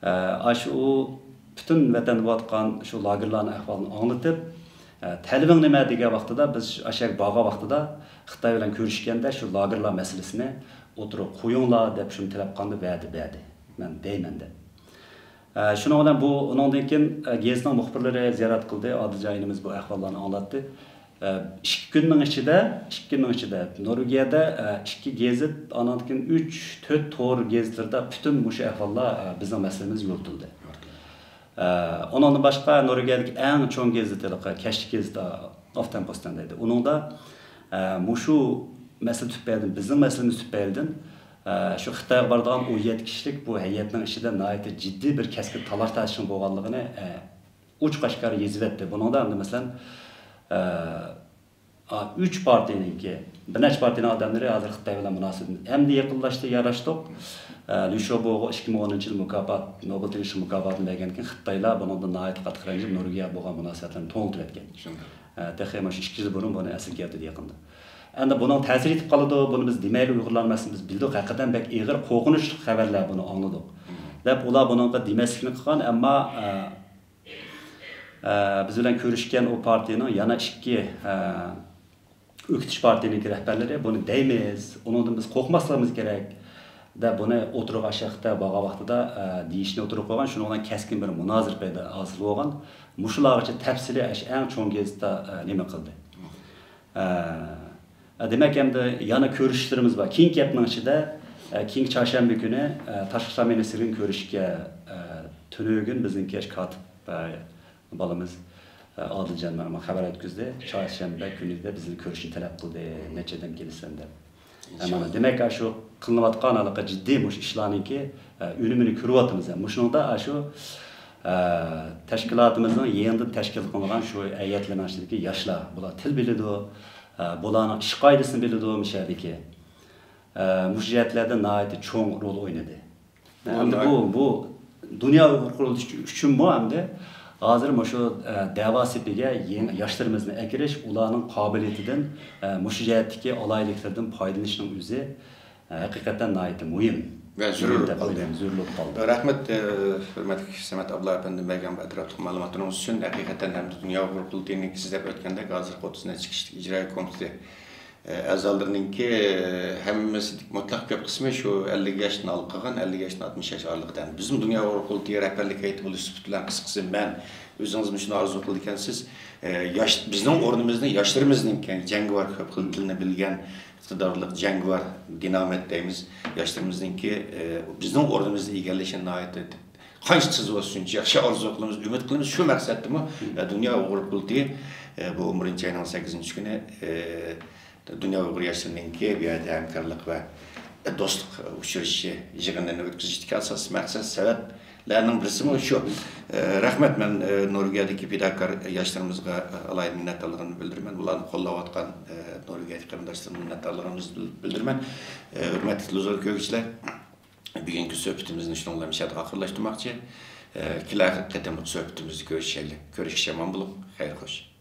ئە، ئاشۇ پۈتۈن ۋەتەندە بولۇۋاتقان شۇ لاگېرلارنىڭ ئەھۋالىنى ئاڭلىتىپ، ئە، تەلىپىڭ نېمە دېگەن ۋاقتىدا، بىز ئاشۇ يەرگە بارغان ۋاقتىدا خىتاي بىلەن كۆرۈشكەندە شۇ لاگېرلار مەسىلىسىنى ئوتتۇرىغا قويۇڭلار دەپ شۇنى تەلەپ قىلغاندا ۋەدە بەردى. مەن دەيمەن دەپ. ئە، شۇنىڭ بىلەن بۇ، ئۇنىڭدىن كېيىن، ئە، گېزىتنىڭ مۇخبىرلىرى زىيارەت قىلدى. ئادىلجان ئىنىمىز بۇ ئەھۋاللارنى ئاڭلاتتى. ئىككى كۈننىڭ ئىچىدە، ئىككى كۈننىڭ ئىچىدە نورۋېگىيەدە، ئىككى گېزىت، ئانىڭدىن كېيىن ئۈچ، تۆت تور گېزىتلىرىدا پۈتۈن مۇشۇ ئەھۋاللار، بىزنىڭ مەسىلىمىز يورۇتۇلدى. ئۇنىڭدىن باشقا نورۋېگىيەدىكى ئەڭ چوڭ گېزىت، ھېلىقى كەچلىك گېزىت، ئافتەنپوستەن دەيدۇ. ئۇنىڭدا، مۇشۇ مەسىلە تۈپەيلىدىن، بىزنىڭ مەسىلىمىز تۈپەيلىدىن، شۇ خىتايغا بارىدىغان ئون يەتتە كىشىلىك بۇ ھەيئەتنىڭ ئىچىدە ناھايىتى جىددىي بىر كەسكىن تالاش-تارتىشىڭ بولغانلىقىنى، ئوچۇق-ئاشكارا يېزىۋەتتى. بۇنىڭدا ئەمدى، مەسىلەن، ئە، ئا، ئۈچ پارتىيىنىڭكى، بىر نەچچە پارتىيىنىڭ ئادەملىرى ھازىر خىتاي بىلەن مۇناسىۋىتىمىز ئەمدى يېقىنلاشتى، ياراشتۇق. ئە، لۈ شياۋبوغا ئىككى مىڭ ئونىنچى يىل مۇكاپات، نوبېل تىنچلىق مۇكاپاتىنى بەرگەندىن كېيىن خىتايلار بۇنىڭدىن ناھايىتى قاتتىق رەنجىپ، نورۋېگىيە بولغان مۇناسىۋەتلىرىنى توڭلىتىۋەتكەن. شۇنداق. ئە، تېخى مانا شۇ ئىككى يىل بۇرۇن بۇنى ئەسلىگە كەلتۈردى يېقىندا. ئەمدى بۇنىڭ تەسىرى يېتىپ قالىدۇ، بۇنى بىز دېمەيلى، ئۇيغۇرلارنىڭ مەسىلىنى بىز بىلدۇق، ھەقىقەتەن بەك ئېغىر، قورقۇنچلۇق خەۋەرلەر بۇنى ئاڭلىدۇق، مم. دەپ ئۇلار بۇنىڭغا دېمەسلىكنى قىلغان، ئەمما، ئە، ئە، بىز بىلەن كۆرۈشكەن ئۇ پارتىيىنىڭ يەنە ئىككى، ئە، ئۆكتىچى پارتىيىنىڭكى رەھبەرلىرى بۇنى دەيمىز، ئۇنىڭدىن بىز قورقماسلىقىمىز كېرەك، دەپ بۇنى ئوتتۇرىغا ئاشاقتا بارغان ۋاقتىدا، ئە، دېيىشنى ئوتتۇرىغا قويغان، شۇنىڭ بىلەن كەسكىن بىر مۇنازىرە پەيدا ھاسىل بولغان. مۇشۇلارغىچە تەپسىلىي ئەش-، ئەڭ چوڭ گېزىتتا، ئە، نېمە قىلدى. ئە، دېمەك، ئەمدى يەنە كۆرۈشۈشلىرىمىز بار. كېيىنكى ھەپتىنىڭ ئىچىدە، ئە، كېيىنكى چارشەنبە كۈنى، ئە، تاشقى ئىشلار مىنىستىرلىكىگە كۆرۈشۈشكە، ئە، تۈنۈگۈن بىزنىڭكى كاتىپ، ئە، بالىمىز، ئە، ئادىلجان ماڭا خەۋەر يەتكۈزدى. چارشەنبە كۈنىدە بىزنى كۆرۈشنى تەلەپ قىلدى. نەچچە ئادەم كېلىسەن دەپ. ئە، مانا، دېمەك، ئاشۇ قىلىنىۋاتقان ھېلىقى جىددىي مۇشۇ ئىشلارنىڭكى، ئە، ئۈنۈمىنى كۆرۈۋاتىمىز. مۇشۇنىڭدا ئاشۇ، ئە، تەشكىلاتىمىزنىڭ يېڭىدىن تەشكىل قىلىنغان شۇ ھەيئەتلەرنىڭ ئىچىدىكى ياشلار، بۇلار تىل بىلىدۇ، ئە، بۇلارنىڭ ئىش قائىدىسىنى بىلىدۇ، مۇشۇ يەردىكى. ئە، مۇشۇ جەھەتلەردە ناھايىتى چوڭ رول ئوينىدى. ئەمدى بۇ، بۇ دۇنيا ئۇيغۇر قۇرۇلتىيى ئۈچۈنمۇ ئەمدى ھازىر مۇشۇ، ئە، دەۋا سېپىگە يېڭى ياشلىرىمىزنى ئەكىرىش، ئۇلارنىڭ قابىلىيىتىدىن، ئە، مۇشۇ جەھەتتىكى ئالاھىدىلىكلىرىدىن پايدىلىنىشنىڭ ئۆزى، ئە، ھەقىقەتەن ناھايىتى مۇھىم. ۋە زۆرۈر بولۇپ قالدى. زۆرۈر بولۇپ قالدى. رەھمەت، ئە، ھۆرمەتلىك سەمەت ئابلا ئەپەندىم بەرگەن بۇ ئەتراپلىق مەلۇماتلىرىڭىز ئۈچۈن. ھەقىقەتەن ھەم دۇنيا ئۇيغۇر قۇرۇلتىيىنىڭكى سىز دەپ ئۆتكەندەك ھازىرقى ئوتتۇز نەچچە كىشىلىك ئىجرائىيە كومىتېتى ئەزالىرىنىڭكى، ئە، ھەممىسى مۇتلەق كۆپ قىسمى شۇ ئەللىك ياشتىن ھالقىغان، ئەللىك ياشتىن ئاتمىش ياش ئارىلىقىدا. بىزمۇ دۇنيا ئۇيغۇر قۇرۇلتىيى رەھبەرلىك ھەيئىتى بولۇش سۈپىتى بىلەن قىسقىسى مەن، ئۆزىڭىزمۇ شۇنى ئارزۇ قىلىدىكەنسىز، ئە، ياش، بىزنىڭ ئورنىمىزنى ياشلىرىمىزنىڭكى جەڭگىۋار، كۆپ خىل تىلنى بىلگەن، ئىقتىدارلىق، جەڭگىۋار، دىنامىت دەيمىز، ياشلىرىمىزنىڭكى، ئە، بىزنىڭ ئورنىمىزنى ئىگىلىشى ناھايىتى قانچە تېز بولسا شۇنچە ياخشى ئارزۇ قىلىمىز، ئۈمىد قىلىمىز. شۇ مەقسەتتىمۇ، ئە، دۇنيا ئۇيغۇر قۇرۇلتىيى، ئە، بۇ ئون بىرىنچى ئاينىڭ سەككىزىنچى كۈنى، ئە، دۇنيا ئۇيغۇر ياشلىرىنىڭكى بۇ يەردە ھەمكارلىق ۋە دوستلۇق ئۇچرىشىشى يىغىنىنى ئۆتكۈزۈشتىكى ئاساسىي مەقسەت، سەۋەبلەرنىڭ بىرسىمۇ شۇ. ئە، رەھمەت، مەن، ئە، نورۋېگىيەدىكى پىداكار ياشلىرىمىزغا، ئە، ئالاھىدە مىننەتدارلىقىمنى بىلدۈرىمەن. بۇلارنى قوللاۋاتقان، ئە، نورۋېگىيەدىكى قېرىنداشلىرىمغا مىننەتدارلىقىمنى بىل-، بىلدۈرىمەن. ئە، ھۆرمەتلىك تېلېۋىزور كۆرگۈچىلەر، بۈگۈنكى سۆھبىتىمىزنى شۇنىڭ بىلەن مۇشۇ يەردە ئاخىرلاشتۇرماقچى. ئە، كېلەر قېتىملىق سۆھبىتىمىزدە كۆرۈشەيلى. كۆرۈشكىچە ئامان بولۇڭ. خەير خوش.